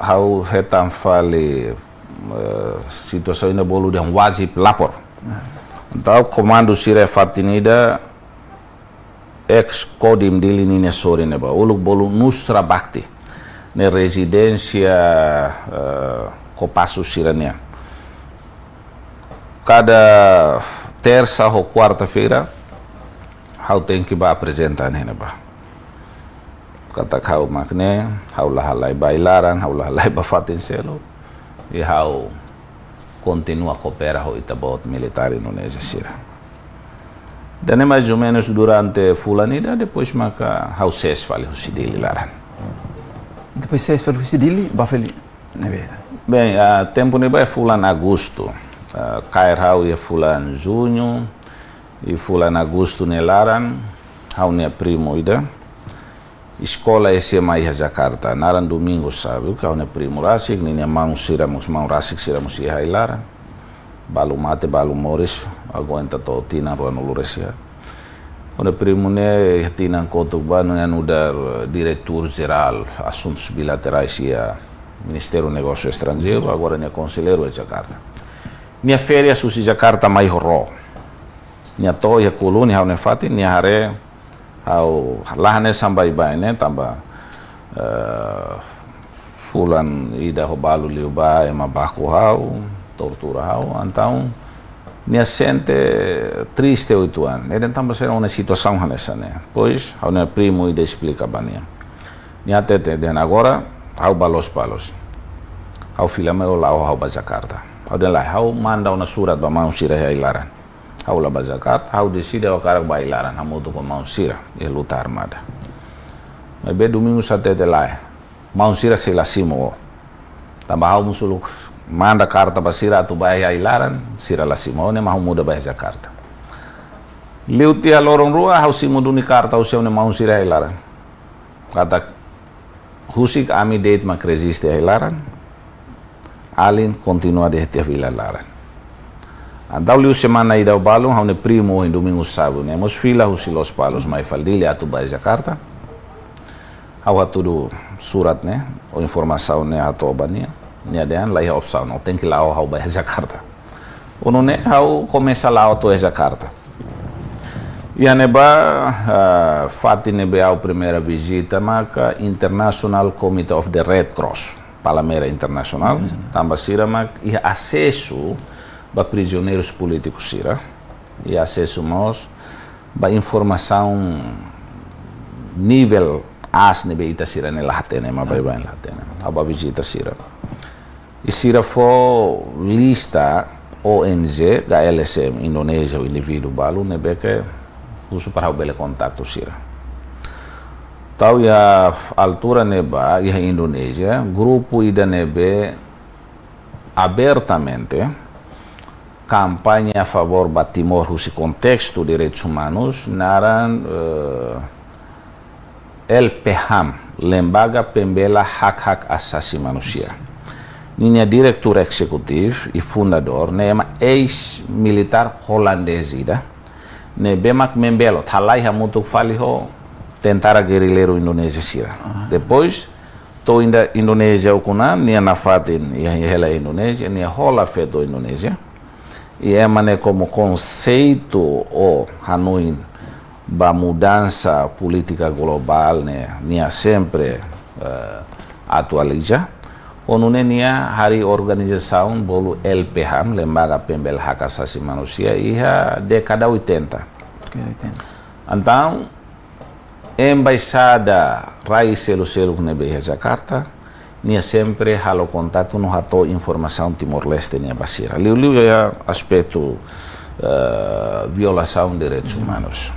ha'u hetan fali, eh, situasaun ida bolu dehan wajib lapor. Ah. Entaun komandu sira fatin ida, ex Kodim Dili ninia sorin ne'ebá, uluk bolu Nusra Bakti, ne'e rezidénsia, eh, Kopassus sira-nian. Kada tersa ho kuarta-feira, ha'u tenke bá aprezenta iha ne'ebá. Katak ha'u mak ne'e, ha'u la halai ba ai-laran, ha'u la halai ba fatin seluk, i ha'u kontinua koopera ho ita-boot militár Indonézia sira. Ida-ne'e mais ou menos durante fulan ida, depois maka ha'u sees fali husi Dili laran. Depois sees fali husi Dili, bá fali ne'ebé? Bem, ah, tempu ne'ebá fulan agostu. Ah, kaer ha'u iha fulan juñu, i fulan agostu nia laran, ha'u-nia primu ida, eskola S M A iha Jakarta, naran Domingos Sábio, ha'u-nia primu rasik, ninia maun sira mós, maun rasik sira mós iha ai-laran. Balu mate, balu moris, aguenta to'o tinan ruanulu-resin-haat. Ha'u-nia primu ne'e iha tinan kotuk bá, ne'e nu'udar, eh, diretór jerál asuntus bilaterais iha Ministériu Negósiu Estranjeiru, agora nia konselleiru iha Jakarta. Nia férias husi Jakarta mai ho ró. Nia to'o iha Kuluhu, nia ha'u-nia fatin, nia haree ha'u la hanesan baibain ne'e, tanba, eh, fulan ida ho balu liu bá, ema baku ha'u, tortura ha'u, entaun nia sente triste uitoan. Ne'e dehan tanba saida ona situasaun hanesan ne'e. Depois, ha'u-nia primu ida esplika ba nia. Nia hatete dehan agora, ha'u bá Lospalos. Ha'u fila mai, ó la'o ha'u bá Jakarta. Ha'u dehan lae, ha'u manda ona surat ba maun sira iha ai-laran. Ha'u la bá Jakarta, ha'u deside ha'u hakarak bá ai-laran, hamutuk ho maun sira iha luta armada. Maibé Domingos hatete lae, maun sira sei la simu ó. Tanba ha'u mós uluk manda karta ba sira atu bá iha ai-laran, sira la simu ó, ne'e mak ha'u muda bá iha Jakarta. Liu tiha loron rua, ha'u simu duni karta husi ha'u-nia maun sira iha ai-laran. Katak husik ami de'it mak reziste iha ai-laran, alin kontinua de'it iha fila laran. Entaun liu semana ida ho balun, ha'u-nia primu ohin Domingos Sábio ne'e mós fila husi Lospalos mai fali Dili atu bá Jakarta. Ha'u hatudu surat ne'e, ou informasaun ne'e hato'o ba nia. Nia dehan la iha opsaun, ó tenke la'o ha'u bá Jakarta. Nune'e ha'u komesa la'o to'o Jakarta. Iha ne'ebá, ah, fatin ne'ebé ha'u primeira vizita maka International Committee of the Red Cross, Palamera Internasionál, tanba sira mak iha asesu ba prizioneirus polítikus sira. i asesu mós ba informasaun nivel aas ne'ebé ita sira-ne'e la hatene, ema baibain la hatene. Ha'u bá vizita sira. I sira fó lista O N G ka L S M Indonézia, indivíduu balu ne'ebé ke husu para ha'u bele kontaktu sira. Entaun iha altura ne'ebá, iha Indonézia, grupu ida ne'ebé abertamente kampaña a favór ba Timor husi kontestu direitus umanus, naran, eh, L P H A M, Lembaga Pembela Hak-Hak Asasi Manusia. Ninia diretór ezekutivu i fundadór ne'e ema eis-militár holandés ida, ne'ebé mak membelot, halai hamutuk fali ho tentara gerrilleiru Indonézia sira. Depois, to'o Indo-, Indonézia ukun-an, nia nafatin iha, iha hela Indonézia, nia hola feto Indonézia. I ema ne'e komu konseitu ou hanoin ba mudansa polítika globál ne'e, nia sempre, eh, atualiza. Ho nune'e nia harii organizasaun bolu L P H A M, Lembaga Pembela Hak Asasi Manusia, iha dékada oitenta. Dékada oitenta. Entaun, embaixada rai seluk-seluk ne'ebé iha Jakarta, nia sempre halo kontaktu no hato'o informasaun Timor-Leste nian ba sira. Liuliu iha aspetu, eh, violasaun direitus umanus.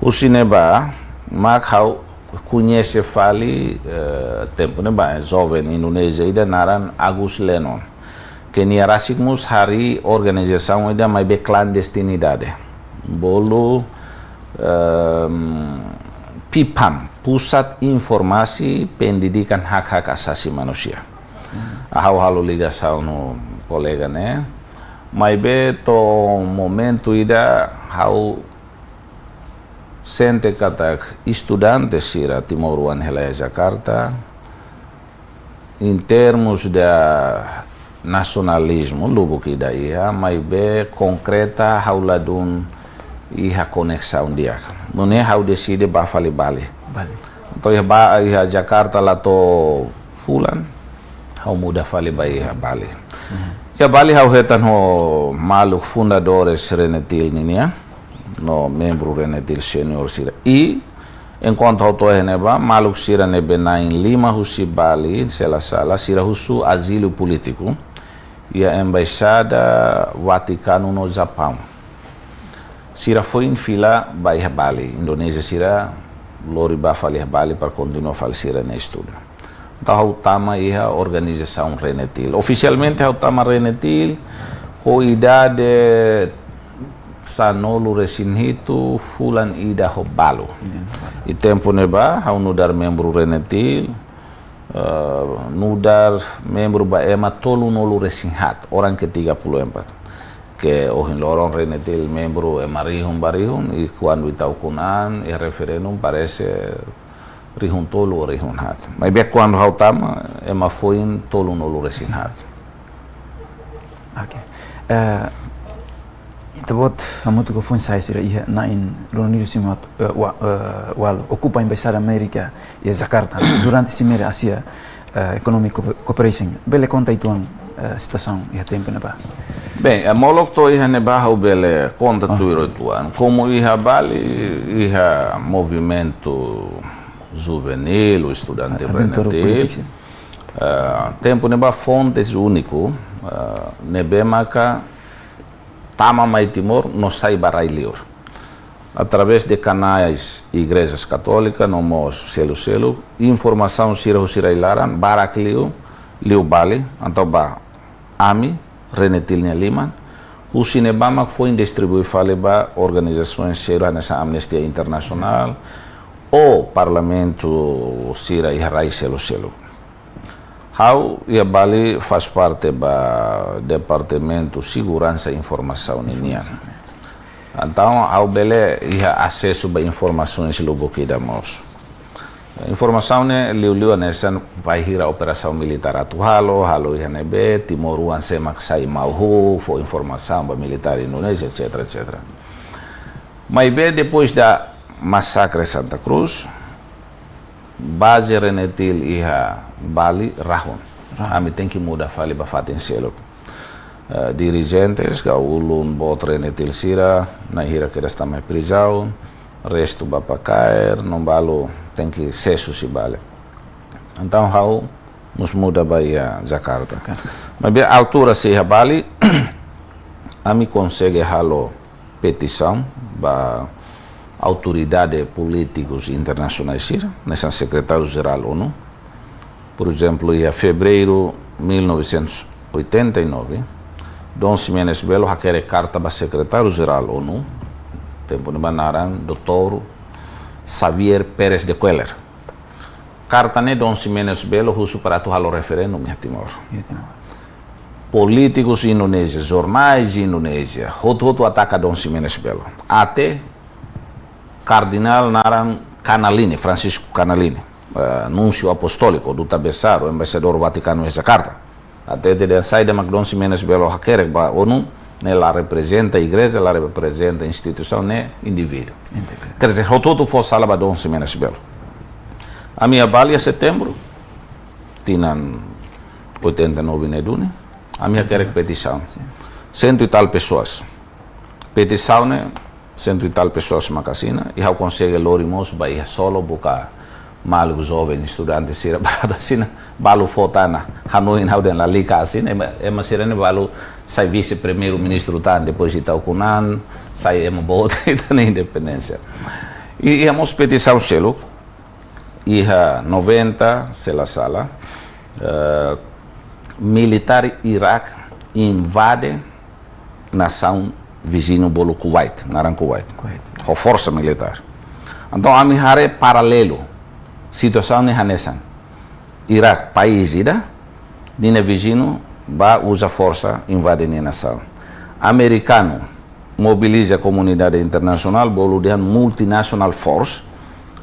Husi ne'ebá, mak ha'u koñese fali, eh, tempu ne'ebá, eh, joven Indonézia ida naran Agus Lenon. Ke nia rasik mós harii organizasaun ida maibé klandestinidade. Bolu, ehm, P P A M, Pusat Informasi Pendidikan Hak-Hak Asasi Manusia. Ha'u halo ligasaun ho kolega ne'e. Maibé to'o momentu ida ha'u sente katak estudante sira timoroan hela iha Jakarta, em termos de nasionalizmu, lubuk ida iha, maibé konkreta ha'u ladún iha koneksaun di'ak. Nune'e ha'u deside bá fali Bali. Bali. Entaun iha ba-, iha Jakarta la to'o fulan, ha'u muda fali ba iha Bali. Iha Bali ha'u hetan ho maluk fundadores Renetil ninian, no membru Renetil senior sira. I enkuantu ha'u to'o iha ne'ebá, maluk sira ne'ebé na'in lima husi Bali, se la sala, sira husu azilu polítiku iha embaixada Vatikanu no Japaun. Sira foin fila ba iha Bali, Indonézia sira lori bá fali iha Bali para kontinua fali sira-nia estudu. Entaun ha'u tama iha organizasaun Renetil. Ofisialmente ha'u tama Renetil ho idade sanulu-resin-hitu, fulan ida ho balu. Iya. I tempu ne'ebá ha'u nu'udar membru Renetil, eh, nu'udar membru ba ema tolunulu-resin-haat, orang ke tiga puluh empat. Ke ohin loron Renetil membru ema rihun ba rihun, i kuandu ita ukun an, i referendum parese rihun tolu ou rihun haat. Maibé kuandu ha'u tama, ema foin tolunulu-resin-haat. Oke. Eh, ita-boot hamutuk ho foin-sa'e sira iha na'in ruanulu-resin-haat, eh, wa-, eh, walu, okupa Embaixada Amérika iha Jakarta durante Simeira Asia, eh, Economic Co-, Cooperation. Bele konta uitoan, eh, situasaun iha tempu ne'ebá? Bem, eh, molok to'o iha ne'ebá ha'u bele konta tuir uitoan. Komu iha Bali, iha movimentu juvenil, estudante Renetil. Polítika. Eh, tempu ne'ebá fontes úniku, eh, ne'ebé maka tama mai Timor no sai ba rai-liur. Através de kanais Igreja Katólika, no mós seluk-seluk, informasaun sira husi rai-laran, barak liu, liu Bali, entaun ba ami, Renetil nia liman, husi ne'ebá mak foin distribui fali ba organizasaun sira hanesan Amnistia Internasionál, ou parlamentu sira iha rai seluk-seluk. Ha'u iha Bali faz parte ba Departamentu Seguransa Informasaun ninian. Entaun, ha'u bele iha asesu ba informasaun lubuk ida mós. Informasaun ne'e liuliu hanesan bainhira operasaun militár atu halo, halo iha ne'ebé, timoroan sé mak sai mauhuk, fó informasaun ba militár Indonézia, et cetera, et cetera. Maibé depois da masakre Santa Cruz, baze Renetil iha Bali rahun. Rahun. Ami tenke muda fali ba fatin seluk. Eh, dirijentes, ka ulun boot RENETIL sira, na'in hira kedas tama iha prizaun, restu ba pakaer, no balu tenke sesu husi balu. Entaun ha'u mós muda ba iha Jakarta. Jakarta. Maibé altura sei iha Bali, ami konsege halo petisaun ba autoridade polítikus internasionais sira, hanesan Sekretáriu Jerál ONU. Por ezemplu, iha fevereiru mil novecentos e oitenta e nove, Dom Ximenes Belo hakerek karta ba Sekretáriu Jerál ONU, tempu ne'ebá naran doutór Xavier Pérez de Cuéllar. Karta ne'e Dom Ximenes Belo husu para atu halo referendu iha Timor. Iha Timor. Polítikus Indonézia, jornais Indonézia, hotu-hotu ataka Dom Ximenes Belo. Até kardinál naran Canalini, Francisco Canalini, eh, núnsiu apostóliku, duta besar, embaixadór Vatikanu iha Jakarta. Até te den saida mak Dom Ximenes Belo hakerek ba ONU, ne'e la reprezenta igreja, la reprezenta instituisaun, ne'e indivíduu. Indivíduu. Quer dizer, hotu-hotu fó sala ba Dom Ximenes Belo. Ami iha Bali iha setembru, tinan oitenta e nove ne'e duni, ami hakerek petisaun. Sin. Sentu e tal pessoas. Petisaun ne'e, sentu e tal pessoas mak asina, i ha'u konsege lori mós ba iha Solo buka maluk joven estudante sira para atu asina, balu fó tan, hanoin ha'u dehan lalika asina, ema, ema sira ne'e balu sai vise-primeiru-ministru tan, depois ita ukun an, sai ema boot ita-nia independénsia. I, iha mós petisaun seluk, iha noventa, se la sala, eh, militár Irak invade nasaun viziñu bolu Kuwait, naran Kuwait. Kuwait. Ho forsa militár. Entaun, ami haree paralelu. Situasaun ne'e hanesan. Irak, país ida, ninia viziñu bá uza forsa invade nia nasaun. Amerikanu mobiliza komunidade internasionál, bolu dehan multinational force,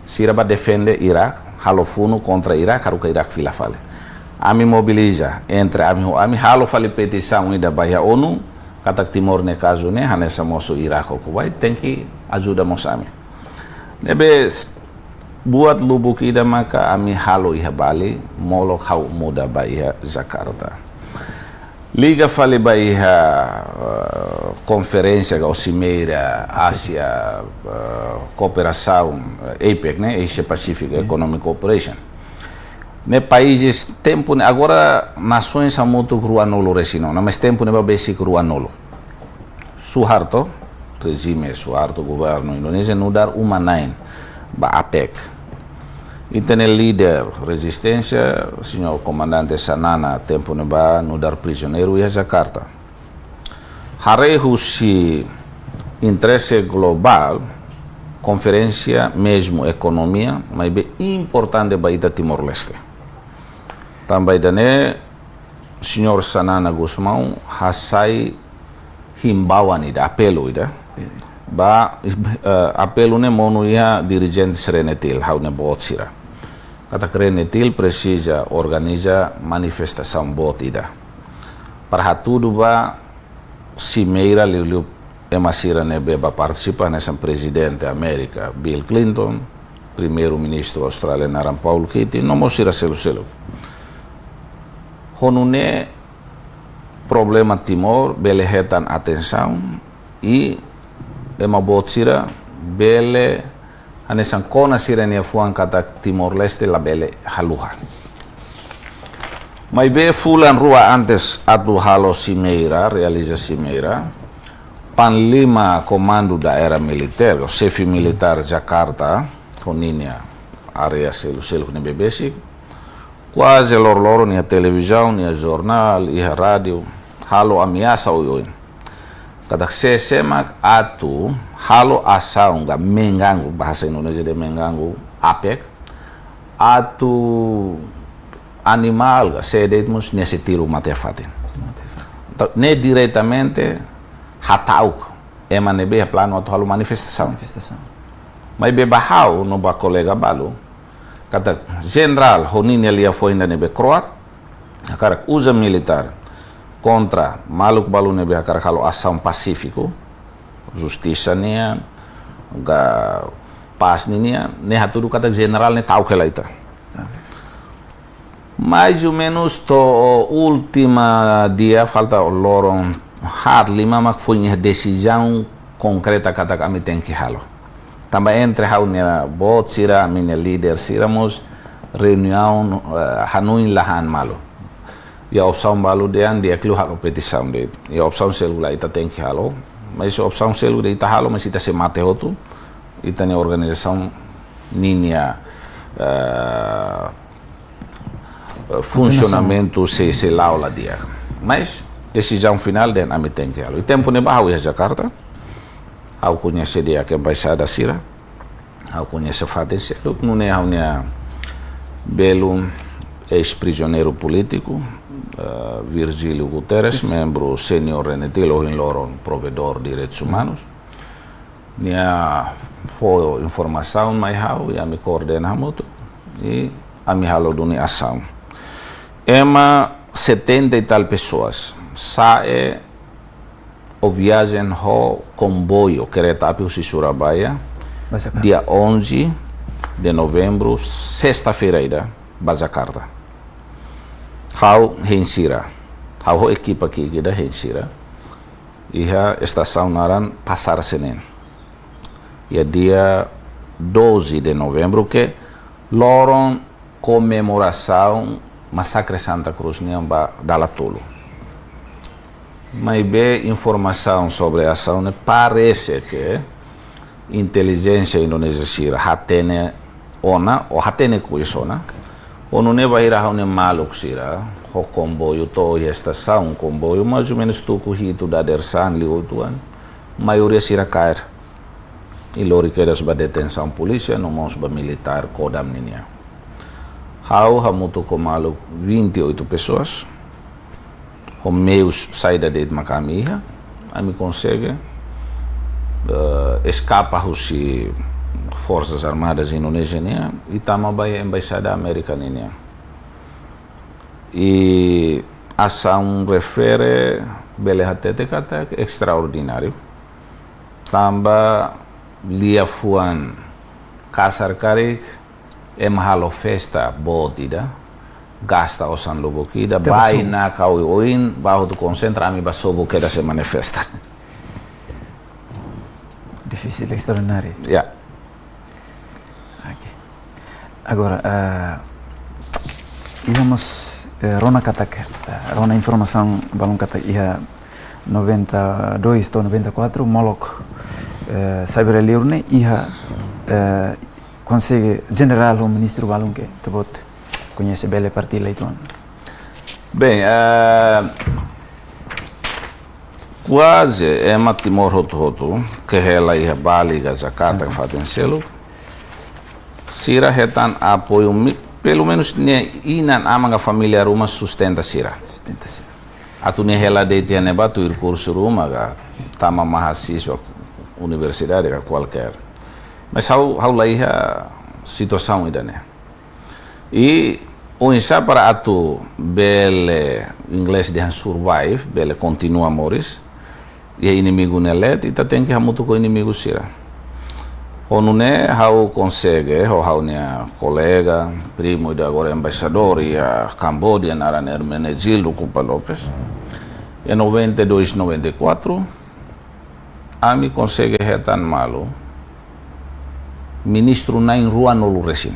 sira bá defende Irak, halo funu kontra Irak, haruka Irak fila fali. Ami mobiliza, entre ami ho ami, halo fali petisaun ida ba iha ONU, katak Timor nia kazu ne'e, hanesan mosu Irak ho Kuwait, tenke ajuda mós ami. Ne'ebé s-, buat lubuk ida maka ami halo iha Bali, molok ha'u muda ba iha Jakarta. Liga fali ba iha, eh, konferénsia ka simeira Ásia, eh, kooperasaun, eh, APEC, ne'e, Asia Pacific Economic Cooperation. Ne'e países tempu ne'e, agora nasoens hamutuk ruanulu-resin-neen, mas tempu ne'ebá besik ruanulu. Suharto, rejime Suharto, governu Indonézia, nu'udar uma-na'in ba APEC. Ita-nia líder rezisténsia, señór Komandante Xanana, tempu ne'ebá nu'udar prizioneiru iha Jakarta. Haree husi interese globál, konferénsia mezmu ekonomia, maibé importante ba ita Timor-Leste. Tanba ida-ne'e, señór Xanana Gusmão hasai himbauan ida, apelu ida. Ba, eh, apelu ne'e monu iha dirijentes RENETIL, ha'u-nia boot sira. Katak RENETIL presiza organiza manifestasaun boot ida. Para hatudu ba simeira liuliu ema sira ne'ebé bá partisipa, hanesan Prezidente Amérika, Bill Clinton, Primeiru-Ministru Austrália naran Paul Keating, no mós sira seluk-seluk. Ho nune'e problema Timor bele hetan atensaun i ema boot sira bele hanesan kona sira-nia fuan katak Timor-Leste labele haluha. Maibé fulan rua antes atu halo simeira, realiza simeira, Panglima Komandu Daerah Militer, ou xefe militár Jakarta, ho ninia área seluk-seluk ne'ebé besik, kuaze loroloron iha televizaun, iha jornál, iha rádiu, halo ameasa oioin. Katak sé-sé mak atu halo asaun ka mengganggu, bahasa Indonesia dehan mengganggu, APEC, atu animál ka sé de'it mós nia sei tiru mate iha fatin. Mate iha fatin. Entaun, ne'e diretamente hata'uk ema ne'ebé iha planu atu halo manifestasaun. Manifestasaun. Maibé ba ha'u no ba kolega balu, katak jenerál ho ninia liafuan ida ne'ebé kro'at, hakarak uza militár kontra maluk balu ne'ebé hakarak halo asaun pasífiku, justisa nian, ka pás ninian, ne'e hatudu katak jenerál ne'e ta'uk hela ita. Ta'uk. Mais ou menus to'o última dia, falta loron haat lima mak foin iha desizaun konkreta katak ami tenke halo. Tanba entre ha'u-nia boot sira, ami-nia líder sira mós reuniaun, eh, hanoin la han malu. Iha opsaun balu dehan di'ak liu halo petisaun de'it. Iha opsaun seluk la ita tenke halo. Mais opsaun seluk de'it ita halo, mais ita sei mate hotu. Ita-nia organizasaun ninia, eh, funsionamentu sei, sei la'o la di'ak. Mais desizaun finál dehan ami tenke halo. I tempu ne'ebá ha'u iha Jakarta. Ha'u koñese di'ak embaixada sira. Ha'u koñese fatin seluk, nune'e ha'u-nia belun eis-prizioneiru polítiku, eh, Virgílio Guterres, membru sénior RENETIL, ohin loron provedór direitus umanus. Nia fó informasaun mai ha'u, i ami koordena hamutuk, i ami halo duni asaun. Ema setenta e tal pessoas sa'e ou viajen ho komboiu, kereta api husi Surabaya, ba Jakarta. Dia onze de novembru, sesta-feira ida, ba Jakarta. Ha'u hein sira. Ha'u ho ekipa ki'ik ida hein sira. Iha estasaun naran Pasar Senen. Iha dia doze de novembru, ke loron komemorasaun masakre Santa Cruz nian ba dala tolu. Maibé informasaun sobre asaun ne'e parese ke intelijénsia Indonézia sira hatene ona, ou hatene koñese ona. Ou nune'e bainhira ha'u-nia maluk sira ho komboiu to'o iha estasaun komboiu, mais ou menus tuku hitu dadeer-saan liu oituan, maioria sira kaer. I lori kedas ba detensaun polísia, no mós ba militár Kodam ninian. Ha'u hamutuk ho maluk vinte e oito pessoas, ho meius saida de'it mak ami iha, ami konsege, eh, eskapa husi Forsas Armadas Indonézia nian, i tama ba iha Embaixada Amérika ninian. I asaun refere bele hatete katak estraordináriu. Tanba liafuan kasar karik, ema halo festa boot ida, gasta osan lubuk ida, Tebas bai su- nakau oin, ba hotu konsentra, ami ba sobu kedas ema nia festa. Difisil, estraordináriu. Ya. Oke. Agora, ah, iha mós, eh, rona katak, eh, rona informasaun balun katak iha noventa e dois to'o noventa e quatro, molok, eh, sai bele liur ne'e iha, eh, konsege jenerál ou ministru balun ke ita-boot koñese, bele partilla uitoan. Bem, eh, kuaze ema Timor hotu-hotu, ke hela iha Bali ka Jakarta, Jakarta, fatin seluk, sira hetan apoiu mi-, pelumenus nia inan-aman ka família ruma sustenta sira. Sustenta sira. Atu nia hela de'it iha ne'ebá tuir kursu ruma ka tama mahasiswa universidade ka kualkér. Mais ha'u, ha'u la iha situasaun ida-ne'e. I oinsá para atu bele, inglés dehan survive, bele kontinua moris iha inimigu ne'e leet, ita tenke hamutuk ho inimigu sira. Ho nune'e ha'u konsege, ho ha'u-nia kolega, primu ida agora embaixadór iha Kamboja, naran Hermenegildo Cupa Lopes. Iha noventa e dois, noventa e quatro, ami konsege hetan malu ministru na'in ruanulu resin.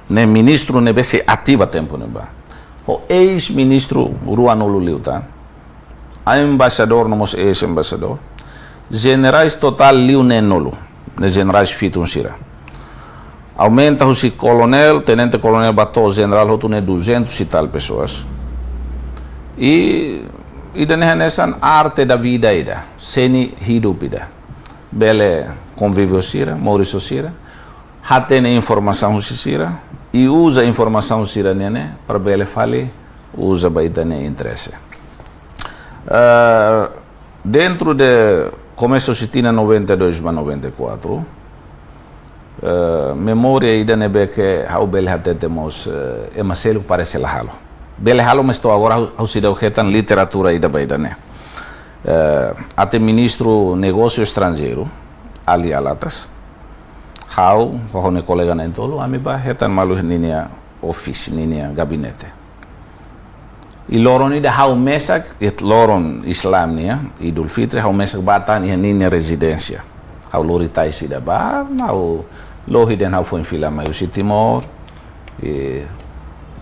Ne'e ministru ne'ebé sei ativa tempu ne'ebá. Ho eis-ministru ruanulu liután. Embaixadór no mós eis-embaixadór. Jenerais totál liu neenulu. Ne'e jenerais fitun sira. Aumenta husi koronél, tenente-koronél ba to'o jenerál hotu ne'e duzentos e tal pessoas. I, ida-ne'e hanesan arte da vida ida, seni hidup ida. Bele konvive ho sira, moris ho sira, hatene informasaun husi sira, i uza informasaun sira-ne'e ne'e para bele fali uza ba ita-nia interese. Eh, dentro de, komesa husi tinan noventa e dois ba noventa e quatro, eh, memória ida ne'ebé ke ha'u bele hatete mós, eh, ema seluk parese la halo. Bele halo, mais to'o agora ha'u, ha'u seidauk hetan literatura ida ba ida-ne'e. Eh, até ministru negósiu estranjeiru, Ali Alatas, ha'u, ho ha'u-nia kolega na'in-tolu, ami bá hetan malu ninia ofísiu, ninia gabinete. I loron ida ha'u mesak, iha loron Islam nian, Idul Fitri, ha'u mesak bá tan iha ninia rezidénsia. Ha'u lori tais ida bá, ha'u lohi dehan ha'u foin fila mai husi Timor, i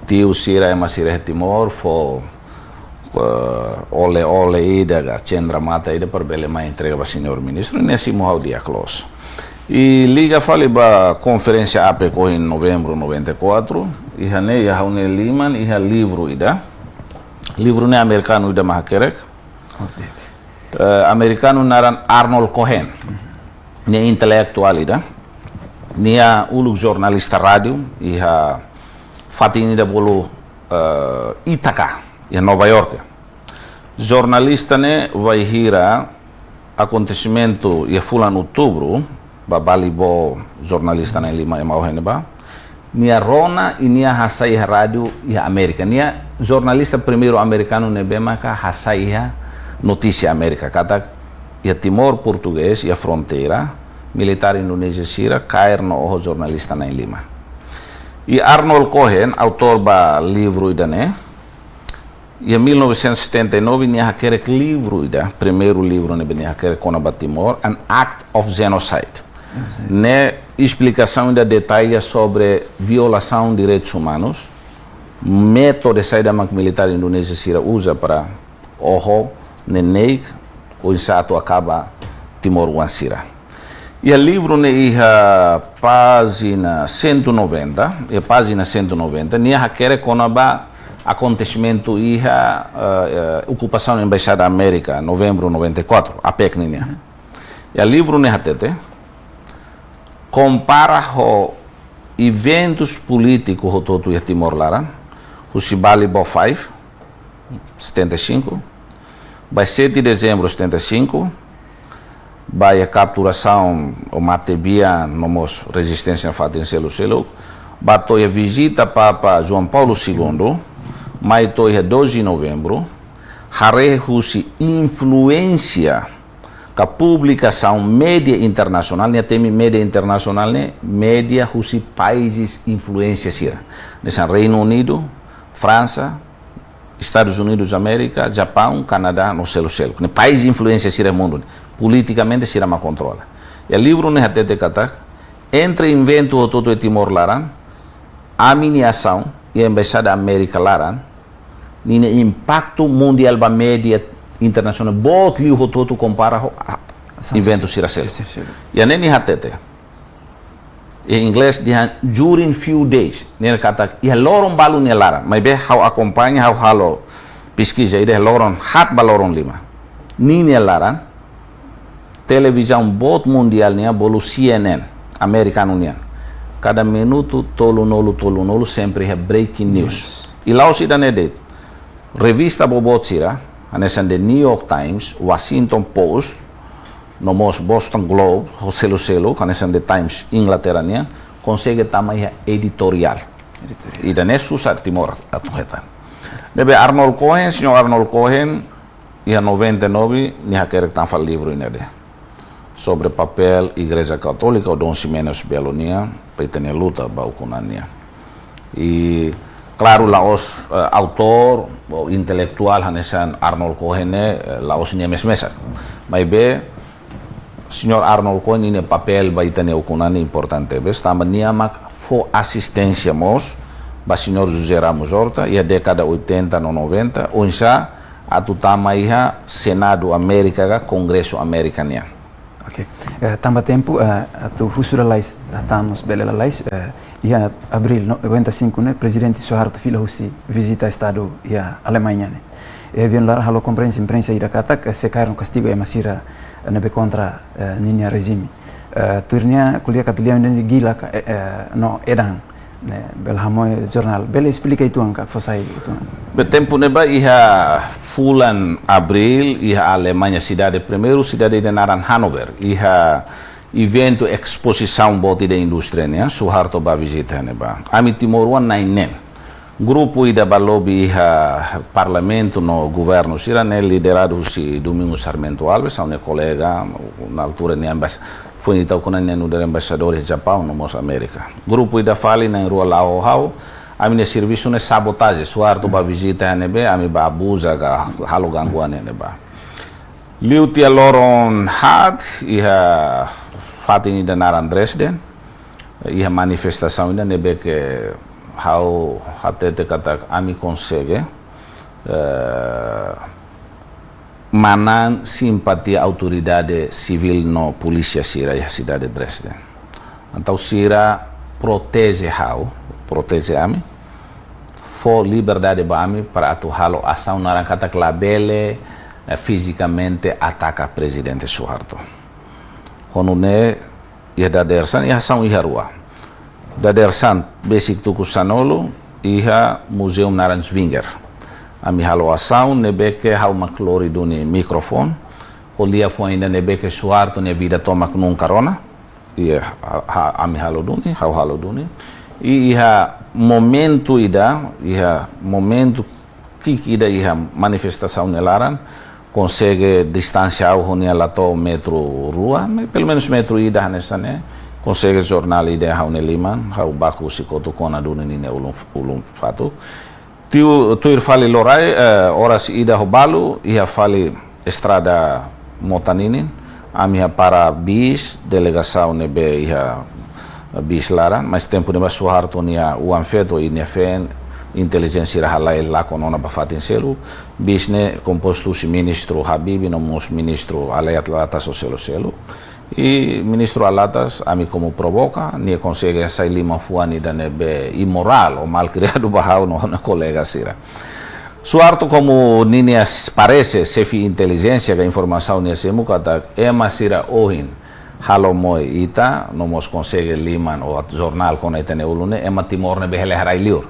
tiu sira, ema sira iha Timor, fó, eh, ole-ole ida, ka cendramata ida, para bele mai entrega ba señór ministru, ne'e simu ha'u di'ak loos. I liga fali ba konferénsia APEC ohin novembru noventa e quatro, iha ne'e, iha ha'u-nia liman, iha livru ida. Livru ne'e amerikanu ida mak hakerek. Oke. Eh, amerikanu naran Arnold Cohen. Nia intelektuál ida. Nia uluk jornalista rádiu, iha fatin ida bolu, eh, Ítaca, iha Nova York. Jornalista ne'e bainhira akontesimentu iha fulan Outubru, ba Bali Boa jornalista na'in-lima ema ohin ne'ebá. Nia rona i nia hasai iha rádiu iha Amérika. Nia jornalista primeiru amerikanu ne'ebé maka hasai iha notísia Amérika. Katak iha Timor Portugés, iha fronteira, militár Indonézia sira kaer no oho jornalista na'in-lima. I Arnold Cohen, autór ba livru ida-ne'e, iha mil novecentos e setenta e nove, nia hakerek livru ida, primeiru livru ne'ebé nia hakerek kona-ba Timor, An Act of Genocide. Genocide. Ne'e esplikasaun ida detalla sobre violasaun direitus umanus, métodu saida mak militár Indonézia sira uza para oho neineik, oinsá atu akaba timoroan sira. Iha livru ne'e iha pájina cento e noventa, iha pájina cento e noventa, nia hakerek kona-ba akontesimentu iha, eh, eh, okupasaun Embaixada Amérika, novembru noventa e quatro, APEC nian. Iha livru ne'e hatete, kompara ho eventus polítiku hotu-hotu iha Timor laran, husi Bali Boa five, setenta e cinco, ba sete de dezembru setenta e cinco, ba iha kapturasaun ou matebian no mós rezisténsia fatin seluk-seluk, ba to'o iha vizita Papa João Paulo segundo, mai to'o iha doze de novembru, haree husi influénsia ka publikasaun média internasionál, nia temi média internasionál ne'e média husi países influénsia sira. Hanesan Reinu Unidu, Fransa, Estadus Unidus Amérika, Japaun, Kanadá, no seluk-seluk. Ne'e país influénsia sira mundu ne'e. Politikamente sira mak kontrola. Iha livru ne'e hatete katak, entre eventu hotu-hotu iha Timor laran, ami-nia asaun iha Embaixada Amérika laran, ninia impaktu mundiál ba média internasionál boot liu hotu-hotu kompara ho, ah, asaun eventu sira seluk. Sira seluk. Iha ne'e nia hatete. Iha inglés dehan during few days. Ne'e katak iha loron balu nia laran. Maibé ha'u akompaña, ha'u halo peskiza ida iha loron haat ba loron lima. Ninia laran, televizaun boot mundiál nian bolu C N N, amerikanu nian. Kada minutu tolunulu, tolunulu, sempre iha breaking news. News. I la'ós ida-ne'e de'it. Revista boboot sira, hanesan The New York Times, Washington Post, no mós Boston Globe, ho seluk-seluk, hanesan The Times, Inglaterra nian, konsege tama iha editoriál. Editoriál. Ida-ne'e susar Timor atu hetan. Ne'ebé Arnold Cohen, señór Arnold Cohen, iha noventa e nove, nia hakerek tan fali livru ida-ne'e sobre papél Igreja Katólika ou Dom Ximenes Belo nian, ba ita-nia luta ba ukun-an nian. I, klaru, la'ós, eh, autór ou intelektuál hanesan Arnold Cohen ne'e, eh, la'ós nia mes-mesak. Maibé, señór Arnold Cohen ninia papél ba ita-nia ukun-an ne'e importante tebes, tanba nia mak fó asisténsia mós ba señór José Ramos Horta, iha dékada oitenta no noventa, oinsá atu tama iha Senadu Amérika ka Kongresu Amérika nian. Oke. Eh, tanba tempu, eh, atu husu lalais, hatán mós bele lalais, eh, iha abríl noventa e cinco ne'e, Prezidente Suharto fila husi vizita Estadu iha Alemaña ne'e. Eh, aviaun laran halo konferénsia imprensa ida katak, eh, sei kaer no kastigu ema sira, eh, ne'ebé kontra, eh, ninia rejime. Eh, tuir nia ko'alia katak lia-na'in gila ka, eh, eh, no edan. Ne'e, bele hamoe jornál. Bele esplika uitoan ka, fó sai uitoan. Be tempu ne'ebá iha fulan abríl, iha Alemaña sidade primeiru, sidade ida naran Hannover. Iha eventu espozisaun boot ida indústria nian, Suharto bá vizita ne'ebá. Ami timoroan na'in neen. Grupu ida bá lobi iha parlamentu no governu sira ne'e lideradu husi Domingos Sarmento Alves, ha'u-nia kolega, na altura nia embas-, foin ita ukun-an nia nu'udar embaixadór iha Japaun no mós Amérika. Grupu ida fali na'in-rua la'o ho ha'u, ami-nia servisu ne'e sabotajen, Suharto bá vizita iha ne'ebé, ami bá abuza ka halo gangguan iha ne'ebá. Liu tiha loron haat, iha fatin ida naran Dresden, iha manifestasaun ida ne'ebé ke ha'u hatete katak ami konsege, eh, manán simpatia autoridade sivíl no polísia sira iha sidade Dresden. Entaun sira proteje ha'u, proteje ami, fó liberdade ba ami para atu halo asaun naran katak labele, eh, fizikamente ataka Prezidente Suharto. Ho nune'e, iha dadeer-saan, iha asaun iha rua. Dadeer-saan besik tuku sanulu, iha muzeu naran Zwinger. Ami halo asaun ne'ebé ke ha'u mak lori duni mikrofone, ko'alia foin ida ne'ebé ke Suharto nia vida tomak nunka rona. Iha, ha, ha, ami halo duni, ha'u halo duni. I iha momentu ida, iha momentu ki'ik ida iha manifestasaun nia laran, konsege distánsia ha'u ho nia la to'o metru rua, mas pelumenus metru ida hanesan ne'e, konsege jornál ida ha'u-nia liman, ha'u baku husi kotuk ona duni ninia ulun, ulun fatuk. Tiu, tuir fali loraik, eh, oras ida ho balu, iha fali estrada mota ninin, ami iha para bis, delegasaun ne'ebé iha bis laran, mas tempu ne'ebá Suharto nia oan feto, i nia feen, intelijénsia sira halai lakon ona ba fatin seluk, bis ne'e kompostu husi Ministru Habibie no mós Ministru Alea Alatas ho seluk-seluk. I Ministru Alatas, ami komu provoka, nia konsege hasai liman fuan ida ne'ebé imorál ou malkriadu ba ha'u no ha'u-nia kolega sira. Suharto komu ninia s-, parese xefe intelijénsia ka informasaun nia simu katak ema sira ohin halo moe ita, no mós konsege liman ou jornál kona ita-nia ulun ne'e, ema Timor ne'ebé hela iha rai-liur.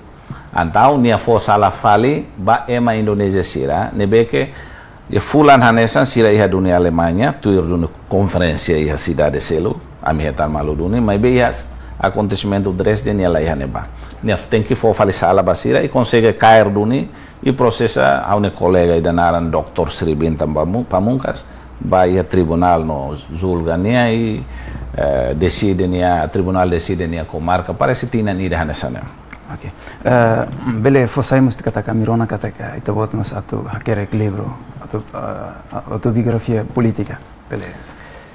Entaun nia fó sala fali ba ema Indonézia sira, ne'ebé ke iha fulan hanesan sira iha duni Alemaña, tuir duni konferénsia iha sidade seluk, ami hetan malu duni, maibé iha s-, akontesimentu Dresden nia la iha ne'ebá. Nia tenke fó fali sala ba sira, i konsege kaer duni, i prosesa ha'u-nia kolega ida naran Doktor Sri Bintang Pamu-, Pamungkas, ba iha tribunál no julga nia i, eh, deside nia, tribunál deside nia komarka, parese tinan ida hanesan ne'e. Oke. Eh, bele fó sai mós katak ami rona katak ita-boot mós atu hakerek livru, atu, eh, autobiografia polítika. Bele.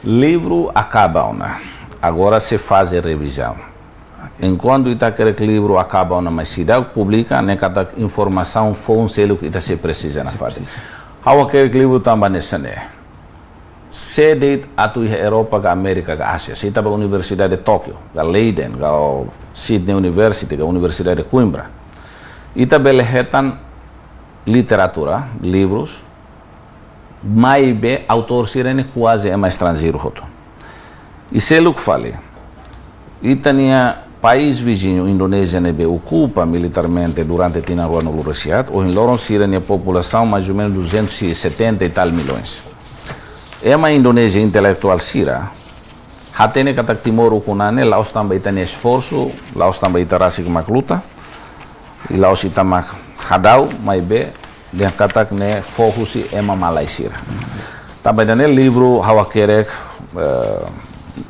Livru akaba ona. Agora sei faze revizaun. Oke. Enkuantu ita hakerek livru akaba ona, mas seidauk publika, ne'e katak informasaun foun seluk ita sei presiza nafatin. Presiza. Ha'u hakerek livru tanba hanesan ne'e. Sé de'it atu iha Europa ka Amérika ka Ázia, se ita bá Universidade de Tóquio, ka Leiden, ka Sydney University, ka Universidade de Coimbra, ita bele hetan literatura, livrus, maibé autór sira-ne'e kuaze ema estranjeiru hotu. I seluk fali, ita-nia país viziñu Indonézia ne'ebé okupa militarmente durante tinan ruanulu-resin-haat, ohin loron sira-nia populasaun mais ou menos duzentos e setenta e tal milhões. Ema Indonézia intelektuál sira hatene katak Timor ukun an ne'e la'ós tanba ita-nia esforsu, la'ós tanba ita rasik mak luta, i la'ós ita mak hadau, maibé dehan katak ne'e fó husi ema malae sira. Tanba ida-ne'e livru ha'u hakerek, eh,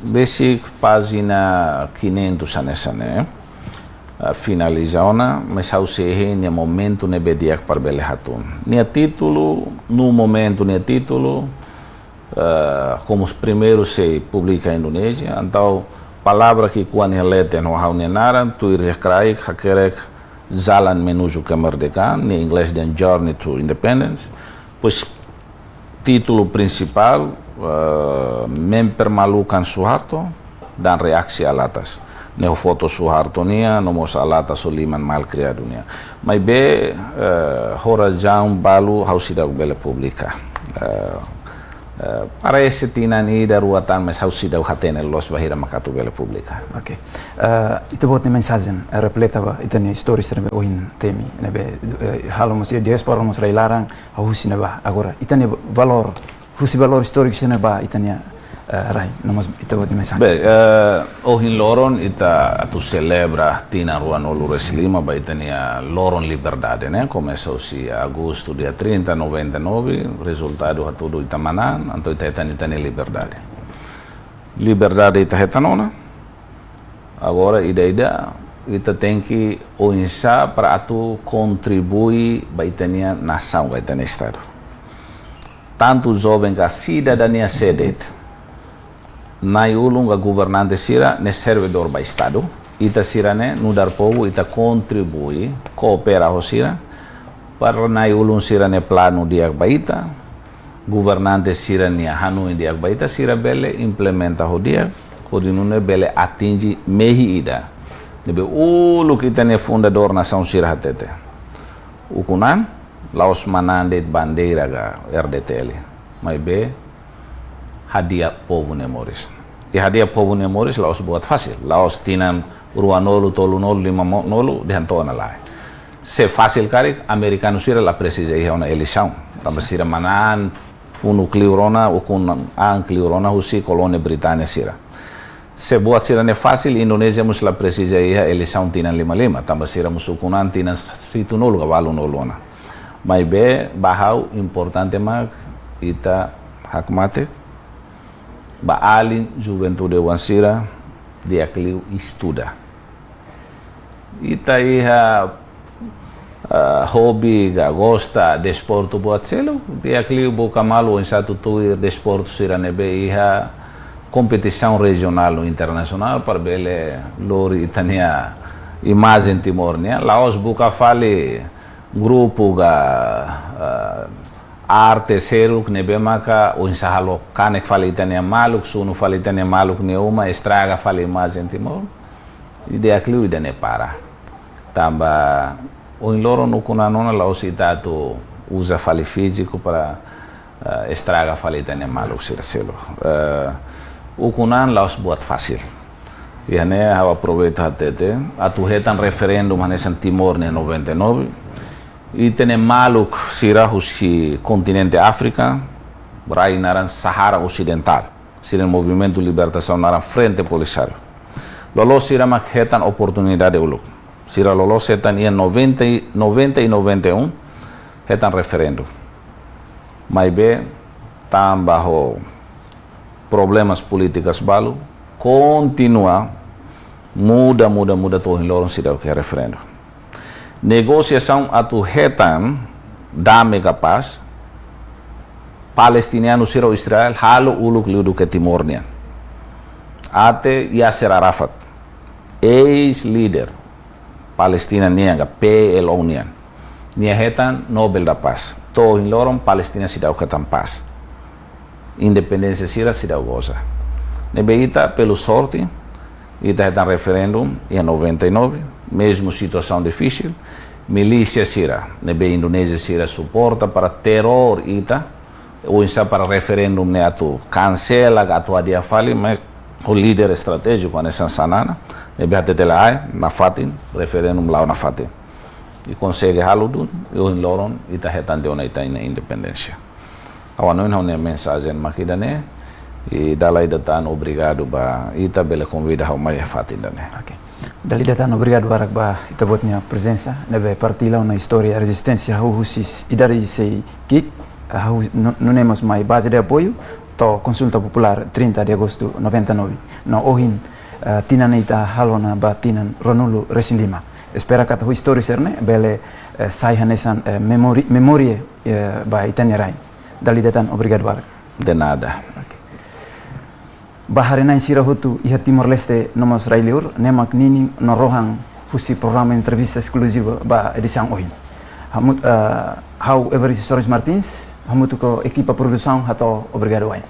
besik pájina quinhentos hanesan ne'e, eh, finaliza ona, mas ha'u sei hein nia momentu ne'ebé di'ak para bele hatún. Nia títulu, no momentu nia títulu, eh, komu primeiru sei publika iha Indonézia, entaun palavra ki'ikoan iha leten ho ha'u-nia naran, tuir iha kraik, hakerek Jalan Menuju Kemerdekaan, nia inglés dehan Journey to Independence. Depois, títulu prinsipál, eh, Mempermalukan Suharto dan Reaksi Alatas. Ne'e ho foto Suharto nian, no mós Alatas ho liman malkriadu nian. Maibé, eh, ho razaun balu ha'u seidauk bele publika. Eh, eh, parese tinan ida rua tan, mas ha'u seidauk hatene loos bainhira mak atu bele publika. Oke. Eh, ita-boot nia mensajen, eh, refleta ba ita-nia istória sira ne'ebé ohin temi, ne'ebé, eh, halo mós iha diáspora mós rai-laran, hahú husi ne'ebá. Agora, ita-nia valór, husi valór istóriku sira-ne'e ba ita-nia, eh, rai, no mós ita-boot nia mensajen. Bem, eh, ohin loron ita atu selebra tinan ruanulu-resin-lima ba ita-nia loron liberdade, ne'e? Komesa husi agostu dia trinta, noventa e nove, rezultadu hatudu ita manán, entaun ita hetan ita-nia liberdade. Liberdade ita hetan ona, agora ida-idak ita tenke oinsá para atu kontribui ba ita-nia nasaun, ba ita-nia estadu. Tantu joven ka sidadania sé de'it. Na'i-ulun ka governante sira ne'e servidór ba estadu. Ita sira ne'e nu'udar povu ita kontribui, koopera ho sira, para na'i-ulun sira-nia planu di'ak ba ita, governante sira-nia hanoin di'ak ba ita, sira bele implementa ho di'ak, hodi nune'e bele atinje mehi ida ne'ebé uluk ita-nia fundadór nasaun sira hatete. Ukun an, la'ós manán de'it bandeira ka R D T L, maibé hadi'a povu nia moris. I hadi'a povu nia moris la'ós buat fasil, la'ós tinan ruanulu, tolunulu, limanulu dehan to'o ona, lae. Se fasil karik, amerikanu sira la presiza iha ona eleisaun. Tanba sira manán funu kleur ona, ukun an kleur ona husi kolónia Britania sira. Se buat sira-ne'e fasil, Indonézia mós la presiza iha eleisaun tinan lima lima, tanba sira mós ukun an tinan situnulu ka ualunulu ona. Maibé ba ha'u importante mak ita hakmatek, ba alin juventude oan sira, di'ak liu estuda. Ita iha, ah, hobi ka gosta desportu buat seluk, di'ak liu buka malu oinsá atu tuir desportu sira ne'ebé iha kompetisaun rejionál no internasionál para bele lori ita-nia imajen Timor nian. La'ós buka fali grupu ka, ah, arte seluk ne'ebé maka oinsá halo kanek fali ita-nia maluk, sunu fali ita-nia maluk nia uma, estraga fali imajen Timor. I di'ak liu ida-ne'e para. Tanba ohin loron ukun an ona la'ós ita atu uza fali fíziku para, eh, estraga fali ita-nia maluk sira seluk. Eh, ukun an la'ós buat fasil. Iha ne'e ha'u aproveita hatete, atu hetan referendu hanesan Timor ne'e noventa e nove. Ita-nia maluk sira husi kontinente Áfrika, rai naran Sahara Osidentál, sira-nia movimentu libertasaun naran Frente Polisário. Loloos sira mak hetan oportunidade uluk. Sira loloos hetan iha noventa e, noventa e noventa e um, hetan referendu. Maibé, tanba ho problemas polítikas balu, kontinua muda, muda, muda to'o ohin loron seidauk iha referendu. Negosiasaun atu hetan dame ka pás, palestinianu sira ho Israel halo uluk liu duké Timor nian. Até Yasser Arafat, eis-líder Palestina nian ka P L O nian, nia hetan Nobel da Paz. To'o ohin loron Palestina seidauk hetan pás. Independénsia sira seidauk goza. Ne'ebé ita, pelu sorte, ita hetan referendu iha noventa e nove, mezmu situasaun difisil, milísia sira ne'ebé Indonézia sira suporta para teror ita, oinsá para referendu ne'e atu kansela ka atu adia fali, mas ho líder estratéjiku hanesan Xanana, ne'ebé hatete lae, nafatin, referendu la'o nafatin. I konsege halo duni, i ohin loron ita hetan tiha ona ita-nia independénsia. Ha'u hanoin ha'u-nia mensajen mak ida-ne'e, i dala ida tan obrigadu ba ita bele konvida ha'u mai iha fatin ida-ne'e. Oke. Dala ida tan obrigadu barak ba ita-boot nia prezensa, ne'ebé partilla ona istória rezisténsia hahú husi idade sei ki'ik, hahú nu-, nune'e mós mai baze de apoiu to'o konsulta populár trinta de agosto noventa e nove. No ohin, eh, tinan ne'e ita halo ona ba tinan ruanulu resin lima. Espera katak istória sira-ne'e bele, eh, sai hanesan, eh, memori-, memória, eh, ba ita-nia rain. Dala ida tan obrigadu barak. De nada. Oke. Ba haree-na'in sira hotu iha Timor-Leste no mós rai-liur, ne'e mak ninin no rohan husi programa entrevista eskluziva ba edisaun ohin. Hamu-, eh, ha'u Evariste Soares Martins, hamutuk ho ekipa produsaun hato'o obrigadu wa'in.